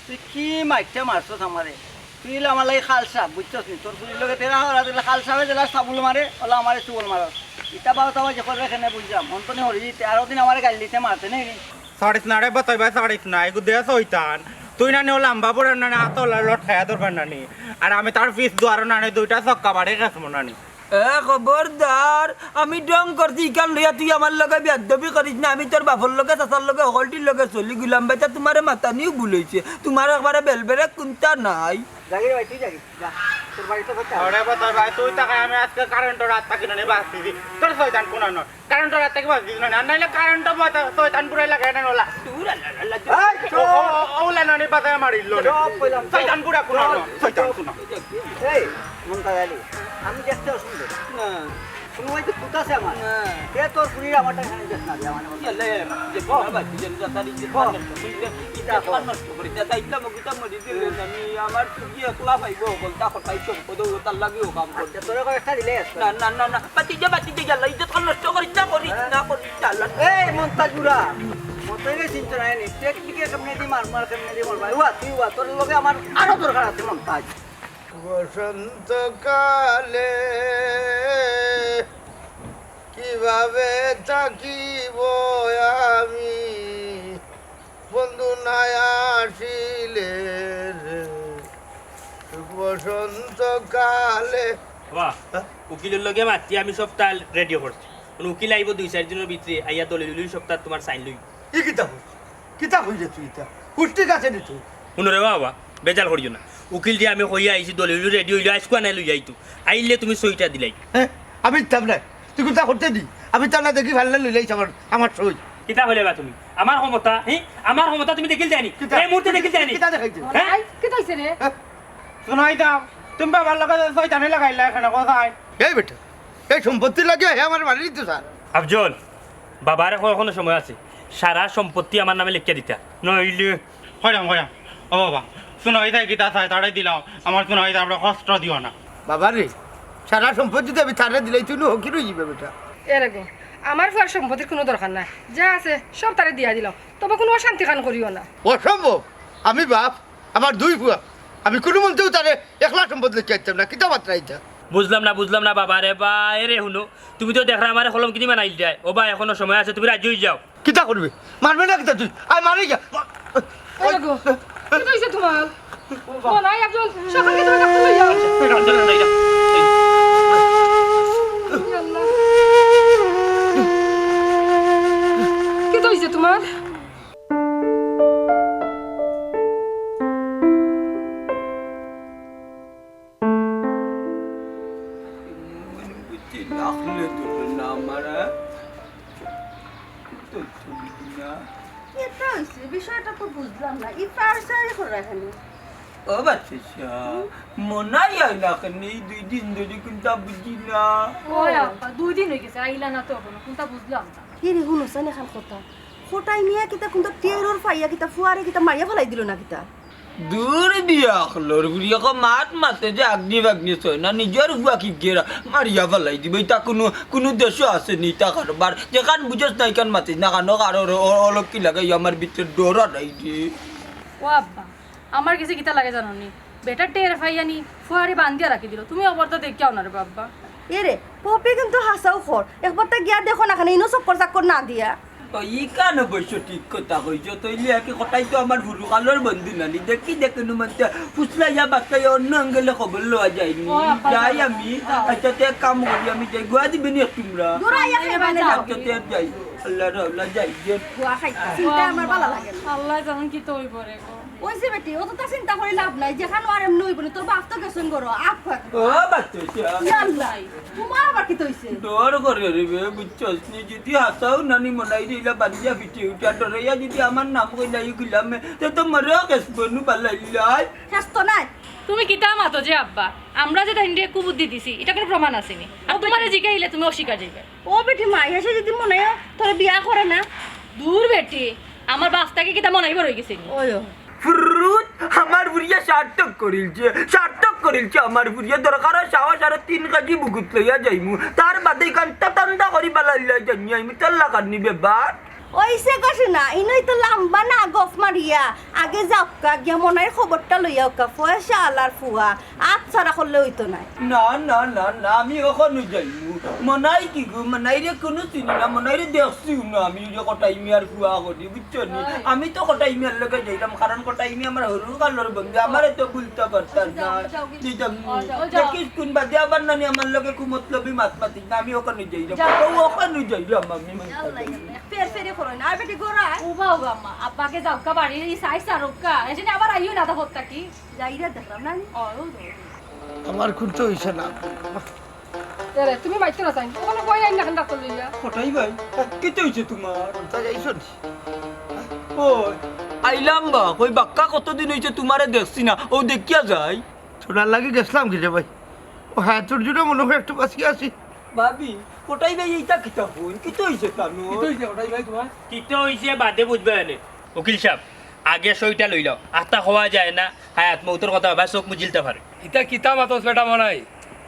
তুই কি মাইরটা মারছস আমারে? তুই হইলে আমার লাগি খালসা, বুঝছস নি? তোর ফুরির লগে তেরা হওয়ার আগে খালসা হয়ে গেলে সাবুল মারে, ওলা আমারে চুবল মারস। ইটা বারো তাও যে করবে এখানে বুঝলাম। মন তো নি হরি দিতে, আরো দিন আমারে গালি দিতে মারতে নেই নি। ছাড়িস না রে, বাতাই ভাই, ছাড়িস না। এগু দে শয়তান। তুই না নি ও লাম্বা বুড়া না নি, আতো লটকাইয়া ধরবার না নি। আর আমি তার ফিস দুয়ারো না নি, দুইটা ছক্কা বাড়ি গেছ মনে নি। এ, খবরদার, আমি ডং করছি, ইখান লইয়া তুই আমার লগে বেয়াদবি করিস না। আমি তোর বাপর লগে, চাচার লগে, হকলটির লগে চলি, গুলাম বেটা তোমারে মাতানিও ভুল অইছে। তোমার একবারে বেলবেরে কুন্তা নাই। জাগির ভাই, তুই জাগির, যা। তোর বাড়ি তো করতে হবে। ওরে বাবা, তোর ভাই, তুই তাকাই আমি আজকে কারেন্টর রাত থাকি না, বাঁচছি। তোর শয়তান কোন নয়? কারেন্টর রাত থাকি বাঁচছি না, আর নাইলে কারেন্ট বাতা-, শয়তান পুরাই লাগাই না ওলা। দূর আল্লাহ, আল্লাহ, দূর। এই, ও, ও, ও, ওলা নানি বাতায় মারিল রে। চুপ কইলাম, চুপ। শয়তান পুরা কোন নয়? শয়তান কোন? এই, মন্তাজ আলী, আমি দেখতে অসুন্দর। না। কোনো ভাই তো পুত আছে আমার। না। কে তোর ফুরির আমারটা এখানে দেখ না, আমার মতো। ইয়াল্লা, যে বাবা, তুই যেন যা তারিখ যে বাবা। নষ্ট করিস, কিতা বাবা। নষ্ট করিস, যা তাই ইসলাম কিতা মরি দিলে আমি আমার তুই একলা পাইবো, বলতা কথাই সম্পদ ও তার লাগিও কাম করতে। আচ্ছা, তোরে কয়েকটা দিলে আছে। না, না, না, না, বাতি যা, বাতি যা, ইয়াল্লা, ইজ্জত কর নষ্ট করিস না, করিস হ্যাঁ। না, করিস না, আল্লাহ। এই মন্তাজ বুড়া, মতরে চিন্তা নাই নি, টেকনিকে কেমনে দি মার, মার কেমনে দি মার, ভাই, ওয়া, তুই ওয়া, তোর লগে আমার আরো দরকার আছে মন্তাজ। বসন্তকালে কিভাবে থাকিব আমি, বন্ধু নাই আসিলে রে, বসন্তকালে। বাবা, হ্যাঁ? উকিলর লগে মাতি আমি সব তাল রেডি করছি। মানে উকিল আইব দুই চার দিনর ভিতরে, আইয়া দলিল উলিল সব তার তোমার সাইন লই। ই কিতা কইছ? কিতা কইরে তুই ইতা? হুশ ঠিক আছে নি তুই? হুনো রে বাবা, বেজাল করিও না। উকিল যে আমি কইয়া আইছি, দলিল রেডি অইলো, আইজকু আনাই লইয়া আইতো। আইলে তুমি সইটা দিলাই। হ্যাঁ? আমি দিতাম না। তুই কিতা করতে দি? আমি তা না দেখি ফাল্লা লইলাইছ আমার, আমার সই। কিতা কইলে বা তুমি? আমার ক্ষমতা, হি? আমার ক্ষমতা তুমি দেখিল যায়নি? কিতা? এই মুহূর্তে দেখিল যায়নি? কিতা দেখাইছে? হ্যাঁ? কিতা অইছে রে? হ্যাঁ? শোনাইতাম, তুমি বাবার লগে শয়তানি লাগাইলা কেনে, কোথায়? এই বেটা, এই সম্পত্তি লাগে হে আমার বাড়ি দিতে স্যার। আফজল, বাবারে কও এখনো সময় আছে, সারা সম্পত্তি আমার নামে লেখিয়া দিতা, নইলে কইরাম, কইরাম। ও বাবা, শোনাইতায় কিতা চায়, তারে দিলাও। আমার শোনাইতায় আমরা কষ্ট দিও না। বাবা রে, সারা সম্পত্তি তো আমি তারে দিলাই, তুই নু হকি রই যাবে বেটা। এরে গো, আমার ফুয়ার সম্পত্তির কুনু দরকার নাই, যা আছে সব তারে দিয়া দিলাও, তবে কুনু অশান্তি খান করিও না। অসম্ভব, আমি বাপ, আমার দুই ফুয়া, আমি কুনু মন্তেও তারে একলা সম্পদ লেখিয়া দিতাম না, কিতা মাতরা ইতা? বুঝলাম না, বুঝলাম না বাবা রে বা, এরে হুনো, তুমি তো দেখরা আমারে কলম কিনি বানাইল যায়। ও বা, এখনো সময় আছে, তুমি রাজি অই যাও। কিতা করবে? মারবে না কিতা তুই? আয় মারে গিয়া। এরে গো, কিতা অইছে তোমার? ও নাই আফজল, সকালে তোমার ডাক্তার লইয়া। আল্লাহ। কিতা অইছে তোমার? মন বুঝি লাগলে তো না আমার, হ্যাঁ? তো শুনবি না। কিতা অইছে? বিষয়টা তো বুঝলাম না। ই ফারসারি করা কেনে? ও বাচ্চা, মনাই আইলা কেনে? এই দুই দিন ধরি কুন্তা বুঝি না। ওই আব্বা, দুই দিন অই গেছে, আইলা না তো এখনো, কুন্তা বুঝলাম না। কি রে, হুনো, সানি খান কথা। খটাই মিয়া কিতা কুন্তা টেরর পাইয়া কিতা ফুয়ারে কিতা মারিয়া ফালাই দিল না কিতা? দূর বিয়া অকলর বুড়ি, অখন মাত মাতে যে আগ্নি বাগ্নি ছয় না, নিজর ফুয়া কি গেরা মারিয়া ফালাই দিবে। ইতা কুনু, কুনু দেশো আছে নি ইতা কারবার? যেখান বুঝস না, ইখান মাতিস না, কানো কারো অ-, অ-, অলক্ষী লাগাই আমার ভিতরে ডর আর নাই রে। ও আব্বা, আমার গেছে কিতা লাগে জানো নি? বেটা টের পাইয়া নি, ফুয়ারে বান্ধিয়া রাখি দিল। তুমি অবস্থা দেখিয়াও না রে বাবা। এ রে, পপি কিন্তু হাছাউ কর। একবার তা গিয়া দেখো না কেনে, ইনো চক্কর চাক্কর না দিয়া। ও, ইখান অবশ্য ঠিক কথা কইছো। তইলে একে কথাই তো আমার হুরুকালর বন্ধু নানি। দেখি দেখে নু মানতে ফুসলাইয়া বাক্কাইয়া অন্য আঙ্গেলে খবর লওয়া যায়নি। ও, আব্বা, যাই যাও। আমি। আচ্ছা, তে এক কাম করি, আমি যাই। গুয়া দিবে নি তোমরা? দূর আইয়া খাইবা না। আচ্ছা, তে যাই। আল্লাহ রে, আল্লাহ যাই যে। গুয়া খাইতা। চিন্তা আমার ভালা লাগে না। আল্লাহ জানেন কিতা অইব রে গো। ওই যে বেটি, অততা চিন্তা করি লাভ নাই, যেখান আর এমনে অইবো নি, তোর বাপ তো গেছইন গরো, আপ কর। ও বাচ্চা, ইয়া আল্লাহ, তোমার আবার কিতা অইছে? ডর করে রে বে, বুঝছস নি? যদি হাছাউ নানি মনাইরে ইলা বাড়িয়া ফিটে উঠা ডরাইয়া যদি আমার নাম কইলাই গুলামে, তে তো মরেও গেছবো নু বালাইলাই। শেষ তো নাই। তুমি কিতা মাতো যে আব্বা? আমরা যে তাইনরে কুবুদ্ধি দিছি, ইটা কোনো প্রমাণ আছে নি? আর তোমারে জিগাইলে তুমি অস্বীকার যাইবে। ও বেটি, মাই হেষে যদি মনাইও তোরে বিয়া করে না। দূর বেটি, আমার বাপ থাকি কিতা মনাইবার অই গেছে নি? ওই ও। ফুরুত, আমার ফুরিয়ে সার্থক করিলছে, সার্থক করিলছে আমার ফুরিয়ে। দরকার অয় সাহস আরো তিন কেজি বুকুত লইয়া যাইমু, তার বাদে ইখান তা ঠান্ডা করি বালাইলাই জানি আইমু, তার লাগানি বেবার। ওইছে গো সোনা, ইনই তো লাম্বা না গফ মারিয়া। আগে যাউক্কা, গিয়া মনাইর খবরটা লইয়া আউক্কা, পয়সা আলার ফুয়া, আত ছাড়া করলে অইতো নায়। না, না, না, না, আমি অখনউ যাইমু। মনাই কিগু, মনাইরে কুনু চিনি না, মনাইরে দেখছিউ না আমি যে কটাই মিয়ার ফুয়া করি, বুঝছো নি? আমি তো কটাই মিয়ার লগে যাইরাম, কারণ কটাই মিয়া আমার হুরু কালর বন্ধু, আমারে তো ভুলতা পারতা না। যাইতাম নি। দেখিস কুন বাদে আবার নানি আমার লগে কুমতলবি মাত মাতিস না, আমি অখনউ যাইরাম। ও অখনউ যাইরাম আমি। ফের ফেরে করো না, আর বেটি গোরা। উবা, উবা, আম্মা, আব্বাকে যাউক্কা বাড়ি, ই সাইজ আর রোক্কা। এসে আবার আইও না, তা হত্যা কি? যাইরা দেখলাম না আমি। আমার কুন্তা অইছে না। এরে, তুমি মাইতো না চাইন। ওখানে কই আইন না কেন ডাক্তার লইয়া? কটাই ভাই, কিতা অইছে তোমার? তা যাইছো নি? ও, আইলাম বা, কই বাক্কা কতদিন অইছে তোমারে দেখছি না, ও দেখিয়া যাই। তোরার লাগি গেছলাম কি রে ভাই? ও হ্যাঁ, তোর জন্য মনে হয় একটু বাঁচিয়া আছি। ভাবি, কটাই ভাই এইটা কিতা হইন? কিতা অইছে তানু? কিতা অইছে কটাই ভাই তোমার? কিতা অইছে বাদে বুঝবে এনে। উকিল সাহেব, আগে সইটা লইলাও। আতা হওয়া যায় না, হায়াত মৌতর কথা ভাই চোখ মুজিলতে পারে। ইতা কিতা মাতস বেটা মনাই?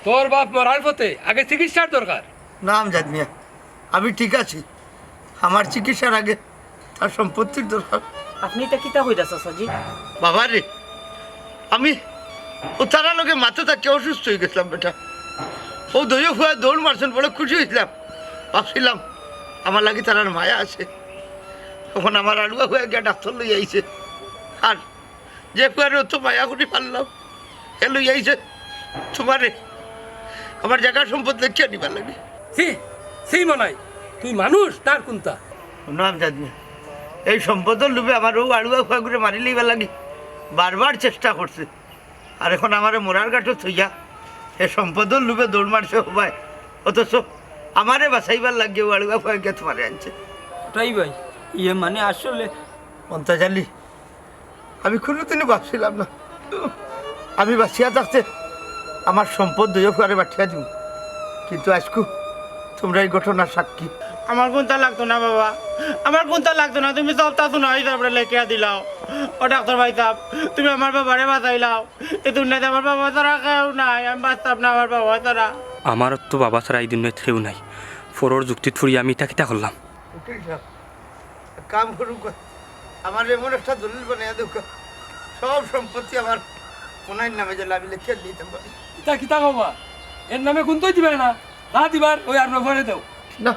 তোর বাপ মরার পথে, আগে চিকিৎসার দরকার। না আমজাদ মিয়া, আমি ঠিক আছি। আমার চিকিৎসার আগে তার সম্পত্তির দরকার। আপনি ইতা কিতা কইরা চাচাজি? বাবা রে, আমি ও তারার লগে মাতো থাকি অসুস্থ অই গেছলাম বেটা। ও দুইও ফুয়া দৌড় মারছইন, বড় খুশি অইছলাম। ভাবছিলাম আমার লাগি তারার মায়া আছে। অখন আমার আড়ুয়া ফুয়া গিয়া ডাক্তার লই আইছে। আর যে ফুয়ারে অত মায়া করি পাললাম, হে লই আইছে তোমারে। আমার জাগা সম্পদ লেখিয়া নিবার লাগি। ছি, ছি মনাই, তুই মানুষ না আর কুন্তা? হুনো আমজাদ মিয়া, এই সম্পদর লোভে আমার অউ আড়ুয়া ফুয়াগুরে মারি লইবার লাগি বারবার চেষ্টা করছে। আর অখন আমারে মরার ঘাটো থইয়া হে সম্পদর লোভে দৌড় মারছে হবায়, অথচ আমারে বাঁচাইবার লাগি অউ আড়ুয়া ফুয়া গিয়া তোমারে আনছে। ওটাই ভাই, ইয়ে মানে আসলে মন্তাজ আলী, আমি কুনুদিনও ভাবছিলাম না আমি বাঁচিয়া থাকতে আমার সম্পদ দুইও ফুয়ারে বাটিয়া দিমু, কিন্তু আইজকু তুমরা ই ঘটনার সাক্ষী। আমার কুন্তা লাগতো না বাবা, আমার কুন্তা লাগতো না, তুমি সবতা সোনাই তারপরে লেখিয়া দিলাও। ও ডাক্তার ভাইসাব, তুমি আমার বাবারে বাঁচাইলাও। ই দুনিয়াত আমার বাবা ছাড়া কেউ নাই, আমি বাঁচতাম না আমার বাবা ছাড়া। আমার তো বাবা ছাড়া ই দুনিয়াত কেউ নাই। পরর যুক্তিত পড়ি আমি ইতা কিতা করলাম? উকিল সাব, এক কাম করুক্কা, আমারে এমন একটা দলিল বানাইয়া দেউক্কা, সব সম্পত্তি আমার মনাইর নামে যাইলে আমি লেখিয়া দিতাম পারি। ইতা কিতা কইবা? এর নামে কুন্তা দিবায় না, যা দিবার অউ আড়ুয়া ফুয়ারে দেও। না,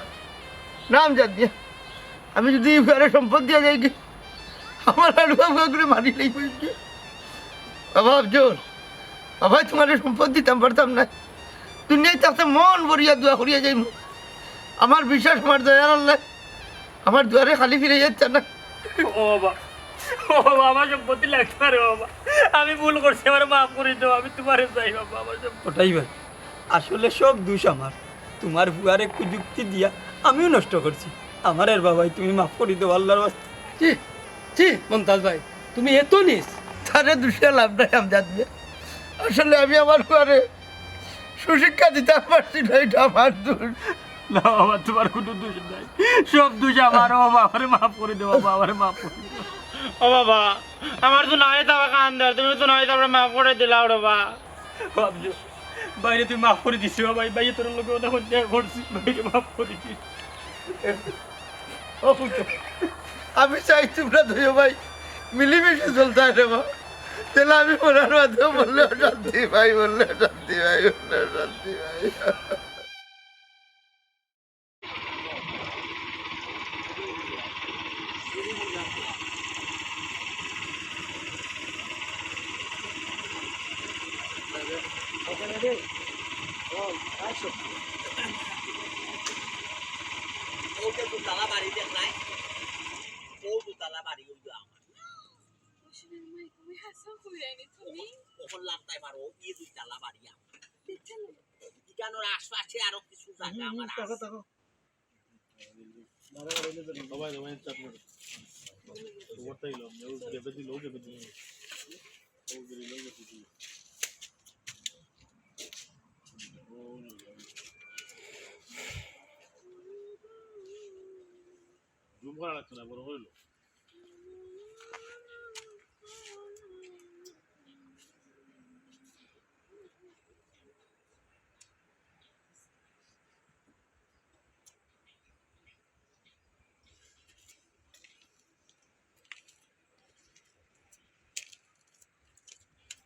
না আমজাদ মিয়া, আমি যদি ই ফুয়ারে সম্পদ দিয়া যাইগি, আমার আড়ুয়া ফুয়াগুরে মারি লইবো গি। বাবা আফজল, বাবায় তোমারে সম্পদ দিতাম পারতাম না। দুনিয়াত থাকতে মন ভরিয়া দোয়া করিয়া যাইমু। আমার বিশ্বাস, আমার দয়ার আল্লায় আমার দুয়ারে খালি ফিরাইয়া দিতা না। ও বাবা, ও বাবা, আমার সম্পত্তি লাগতো না রে বাবা। আমি ভুল করছি, আমারে মাফ করি দেও, আমি তোমারে চাই বাবা, আমার সম্পত্তি। ওটাই ভাই, আসলে সব দোষ আমার। তোমার ফুয়ারে কুযুক্তি দিয়া আমিও নষ্ট করছি। আমারে বাবায় তুমি মাফ করি দেও আল্লার ওয়াস্তে। ছি, ছি, মন্তাজ ভাই, তুমি এত নিচ। তারে দুষিয়া লাভ নাই আমজাদ মিয়া। আসলে আমি আমার ফুয়ারে সুশিক্ষা দিতাম পারছি না, ইটা আমার দোষ। না বাবা, তোমার কুনু দোষ নাই, সব দোষ আমার। ও বাবা, আমারে মাফ করি দেও বাবা, আমারে মাফ করি দেও। ও বাবা, আমার তো নাই তারা কান দেয়, তুমি তো নাই তারপরে মাফ করি দিলাও রে বাবা। বাবজু, ভাইরে তুই মাফ করি দিস রে বাবা, ভাইয়ে তোর লগে অনেক অন্যায় করছি, ভাইরে মাফ করি দিস। ও পুত্র, আমি চাই তোমরা দুইও ভাই মিলিমিশে চলতায় রে বাবা। তাইলে আমি মরার বাদেও মরলে অশান্তি ভাই, মরলে অশান্তি ভাই, মরলে অশান্তি ভাই। ওকে দুতলা বাড়ি দেখ নাই, ও দুতলা বাড়ি অইল আমার। তুমি হাসাও কই আইনি তুমি? অখন লাফতাই পারো, ই দুই তালা বাড়ি আমার। দেখছেন? ইখানোর আশপাশে আরো কিছু জাগা আমার আছে। সবাই, সবাই চাপ মারো। ওভারটাই লো, ও গেপে দিল, ও গেপে দিল। ও গেপে দিল, ও গেপে দিল। জুম করা লাগতো না, বড় হইলো।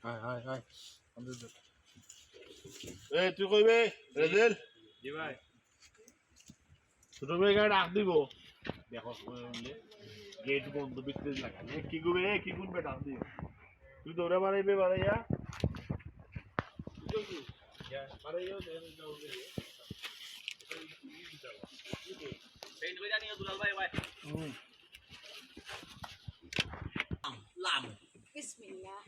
হায়, হায়, হায়। এই, তুই কইবে? রেজেল? জি ভাই। ছোট ভাই গাড়ি ডাক দিব। দেখো, গেট বন্ধ, ভিতরে লাগা। এ, কি গুবে, এ, কি গুনবে ডাক দিও। তুই দৌড়া বাড়াইবে, বাড়াইয়া। হুম। লাম। বিসমিল্লাহ।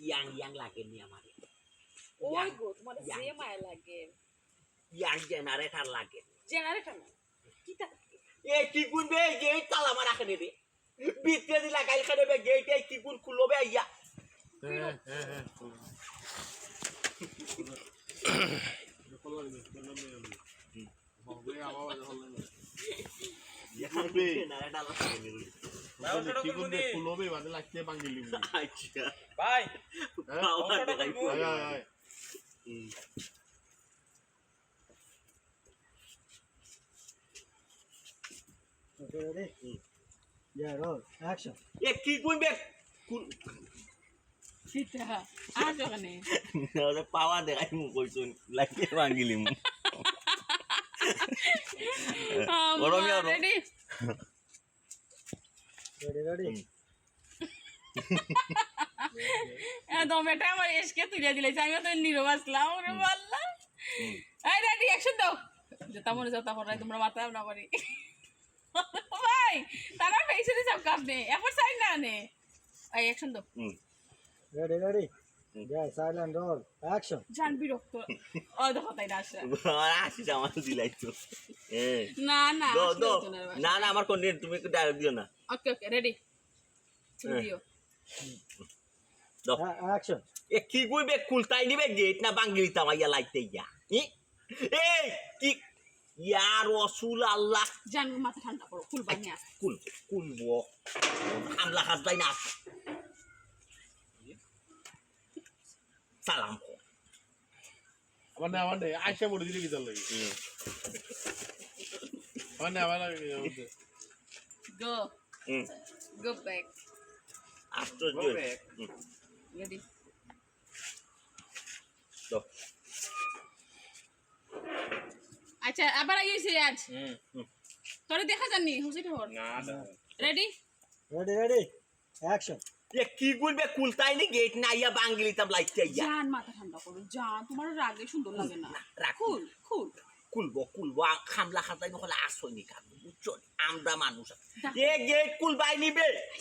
ইয়াং ইয়াং লাগে নি আমারে। ওই ইয়াং, গো, তোমার ইয়াং। যে মায়া লাগে। ইয়াং জেনারেটর লাগে। জেনারেটর না। কিতা? এ কি গুনবে? এই যে এই তালা মারা কেনে রে? ভিতরে দি লাগাইল কেনে বে? গেট এই কি গুন খুলবে আইয়া? হ্যাঁ, হ্যাঁ, হ্যাঁ। কি করবে? খুলবে, বাদে লাগছে ভাঙি লিমু। আচ্ছা। ভাই, হ্যাঁ? বাবা দেখাই। আয়, আয়, আয়। হুম। Okay, ready? হুম। Yeah, roll. Action. এ কি কোন বে-, কোন কিতা? আজ ওখানে। না, ওরে পাওয়া দেখাই মুখ কইছুন, লাগছে ভাঙি লিমু। আম্মা, গরম ইয়া, গরম। Ready? Ready, ready? হুম। এ, দম এটা আমার এসকে তুলে দিলে, আমি তো নীরব আসলাম, ওরে হুম। বললাম। হুম। এই, ready, action দাও। যেটা মনে যেটা করাই, তোমরা মাথায় না করি। ভাই, তারা পেয়েছে যে সব কাজ নেই, এখন সাইন না নে। এই, action দাও। হুম। Ready, ready? হুম। Yeah, silent, roll, action. জান বিরক্ত। ও, দেখো, তাই না আসে। আর আসিস আমার দিলাই তো। হ্যাঁ। না, না, দো, আসলে দো। তো না, না, না, আমার কোন নেই, তুমি একটু direct দিও না। Okay, okay, ready. তুমি হ্যাঁ। দিও। দো। হ্যাঁ, action. এ কি কইবে, কুলতাই নিবে গেট না বাঙ্গিলি তামাইয়া লাইতে গিয়া? ই? এই, কি? ইয়া রসুল আল্লাহ। জান, মাথা ঠান্ডা করো, কুলবা নিয়া। কুল, কুলবো। আমলা খাস যাই না। সালাম কর। আমার না, আমার না, আইসা পড়ে দিলে কি চলে? হুম। আমার না, আমার না, আমার না। Go. হুম। Go back. আশ্চর্য। Go back. হুম। Ready? তো। আচ্ছা, আবার আগে সিরাজ। হুম, হুম। তোরে দেখা যাননি, হুসেন খবর। না, না। Ready? Ready, ready. Action. এ কি করবে, কুলতাই নি গেট না, ইয়া বাঙ্গিলি তাম লাইতে ইয়া। জান, মাথা ঠান্ডা করো, জান, তোমার রাগে সুন্দর লাগে না। না, রাগ কুল, কুল। কুলবো, কুলবো, আ-, খামলা খাতাই নকলে আসইনি কাম, বুঝছো? আমরা মানুষ। দা- এ গেট কুলবাই নিবে।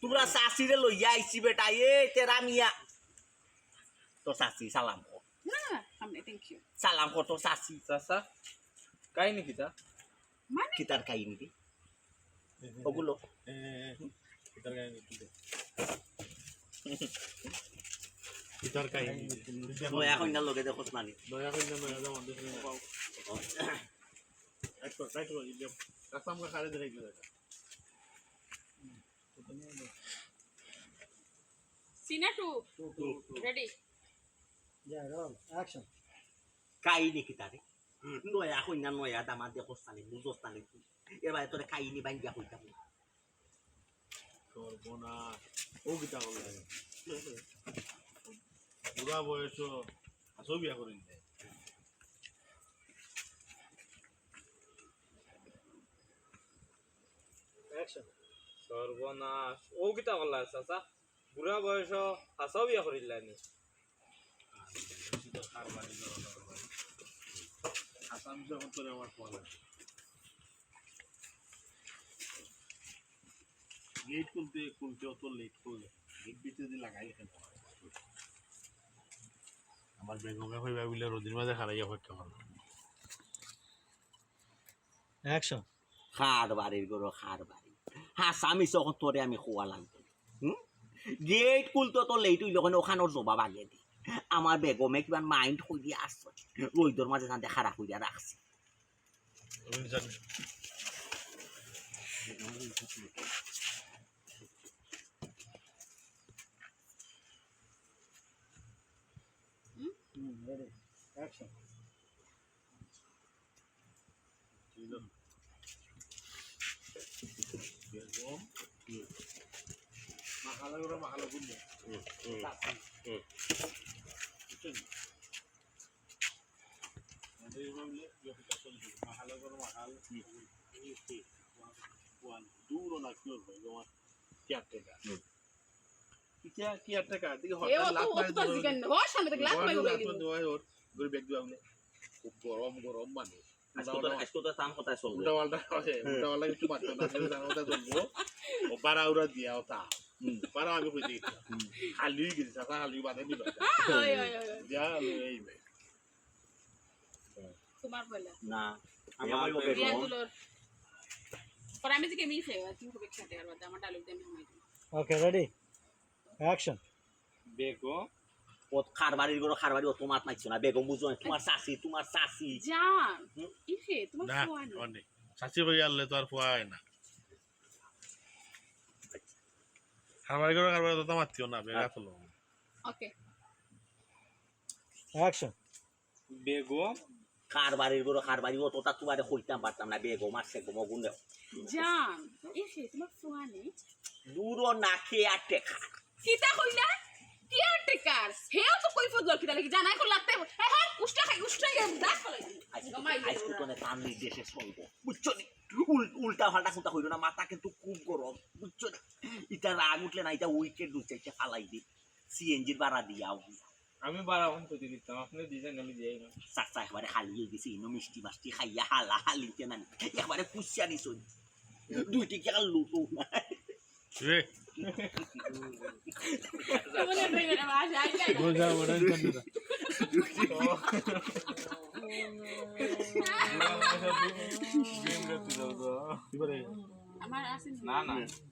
তোমরা চাচিরে লইয়া আইছি বেটা, এ তেরা মিয়া। তো চাচি, সালাম কর। না, না, না, আমি, thank you. সালাম কর তো চাচি। চাচা, কাহিনী কিতা? মানে? কিতার কাহিনী রে? ওগুলো। এ, এ, এ, কিতার কাহিনী, কিতার? কিতার কাহিনী? নয়া কইনার লগে দেখোস না নি? নয়া কইনা, নয়া জামাই, দেখোস না নি? এক তো, এক তো, এই যে, রাস্তা আমরা খারে দেখাই দিল এটা। Scene two. Two, two, two. Ready? Yeah, roll. Action. কাহিনী কিতা রে? হুম। নয়া কইনা, নয়া দামাদ দেখোস না নি, বুঝোস না নি তুই? এবারে তোরে কাহিনী ভাঙ্গিয়া কইতাম। সর্বনাশ। ও কিতা করলে? বুড়া বয়স, আসো বিয়া করি নিতে। Action. সর্বনাশ। ও কিতা করলা, চাচা? বুড়া বয়স, হাছাউ বিয়া করিলানি। আর বেশি তো কারবারি করো, কারবারি। আমি যখন তোরে আমার ফোন আসে। গেট খুলতে খুলতে অত লেট করে গেট ভিতরে দিয়ে লাগাই কেন? আমার বেগমে কইবা বলে রোদির মাঝে খাড়াই অপেক্ষা করবো। অ্যাকশন। খার বাড়ির গরু, খার বাড়ি। হ্যাঁ, স্বামী, তখন তোরে আমি খোয়া লাগবে। হুম? গেট খুলতে তো লেট হইল, ওখানে ওখানোর জবাব আগে দি। আমার বেগমে কিমান মাইন্ড করিয়া আসছে, রইদর মাঝে জানতে খাড়া করিয়া রাখছে। হুম, রেডি, অ্যাকশন। মাহালা করে মাহালা গুণ নেই। হুম, হুম, হুম। বুঝছেন? দূর না কি হবে, তোমার কেয়ারটেকার। হুম। ইটা কেয়ারটেকার, দেখি এ হঠাৎ অত, লাত অত মারি তো দিল। জিগান না। ও, সামনে থেকে লাত মারি লাত উড়াই দিল। মারি, ওই, ওই, বেগ দিয়ে আপনি। খুব গরম, গরম মানুষ। আজকে তো, আজকে তো তাম কথা চলবে। উল্টা পাল্টা, আছে, হুম। উল্টা পাল্টা কিছু মারতো না, তাম কথা চলবো। ও বারা উড়া দিয়া ওটা। হুম। বারা আমি কই দিই। হুম। খালি হয়ে গেছে, সারা খালি বাদে দিবা। ওই, ওই, ওই, ওই। যা, এই ভাই। তোমার পয়লা। না, আমার আমার বেগম। বেগম। বিয়ান দুলোর। পরে আমি যে কেমনি খাই, তুমি খুব একসাথে আর বাদ, আমার ডায়লগ দিয়ে আমি ঘুমাই দিই। ওকে, রেডি? অ্যাকশন। বেগম। ও খার বাড়ির গরু, খার বাড়ি, ও তোমার মারছো না, বেগম বুঝো না, তোমার চাচি, তোমার চাচি। জান, হুম? ইহে, তোমার না, ফুয়া না। আমার নেই। চাচি ভাই আনলে তো আর ফুয়া হয় না। খার বাড়ির গরু, খার বাড়ি, ও তো মারতিও না, বেগা হ্যাঁ। তোলো। ওকে। অ্যাকশন। বেগম। খার বাড়ির গরু, খার বাড়ি, ও তো তা তোমারে কইতাম পারতাম না, বেগম আছে গো, মগুন দেও। জান, ইহে, তোমার ফুয়া নেই? দূর না, কেয়ারটেকার। কিতা কইলা? কেয়ারটেকার। হেও তো কই ফজল কিতা লাগি জানাই কর লাগতে। হে, হে, উষ্টা খাই, উষ্টা খাই, দাঁত ফলাই দিই। আজকে, গমাই আজকে দিই। তো না তার নির্দেশে চলবো। বুঝছো নি? উল-, উল্টা পাল্টা কথা কইলো না, মাথা কিন্তু খুব গরম। বুঝছো নি? ইটা রাগ উঠলে না, ইটা উইকেট দুই চাইরটা ফালাই দি। সিএনজির ভাড়া দিয়া আও। আমি ভাড়া অখন কইতে দিতাম, আপনি দিছেন, আমি দিয়াই না। চাচা একবারে খালি হয়ে গেছে, ইনো মিষ্টি মাষ্টি খাইয়া হালা হালি কেন আনি। একবারে পুষিয়া নিছইন। দুই টিকা লুটো না। এ, বুঝা মনে হয় না। কি করে? আমার আছে না, না।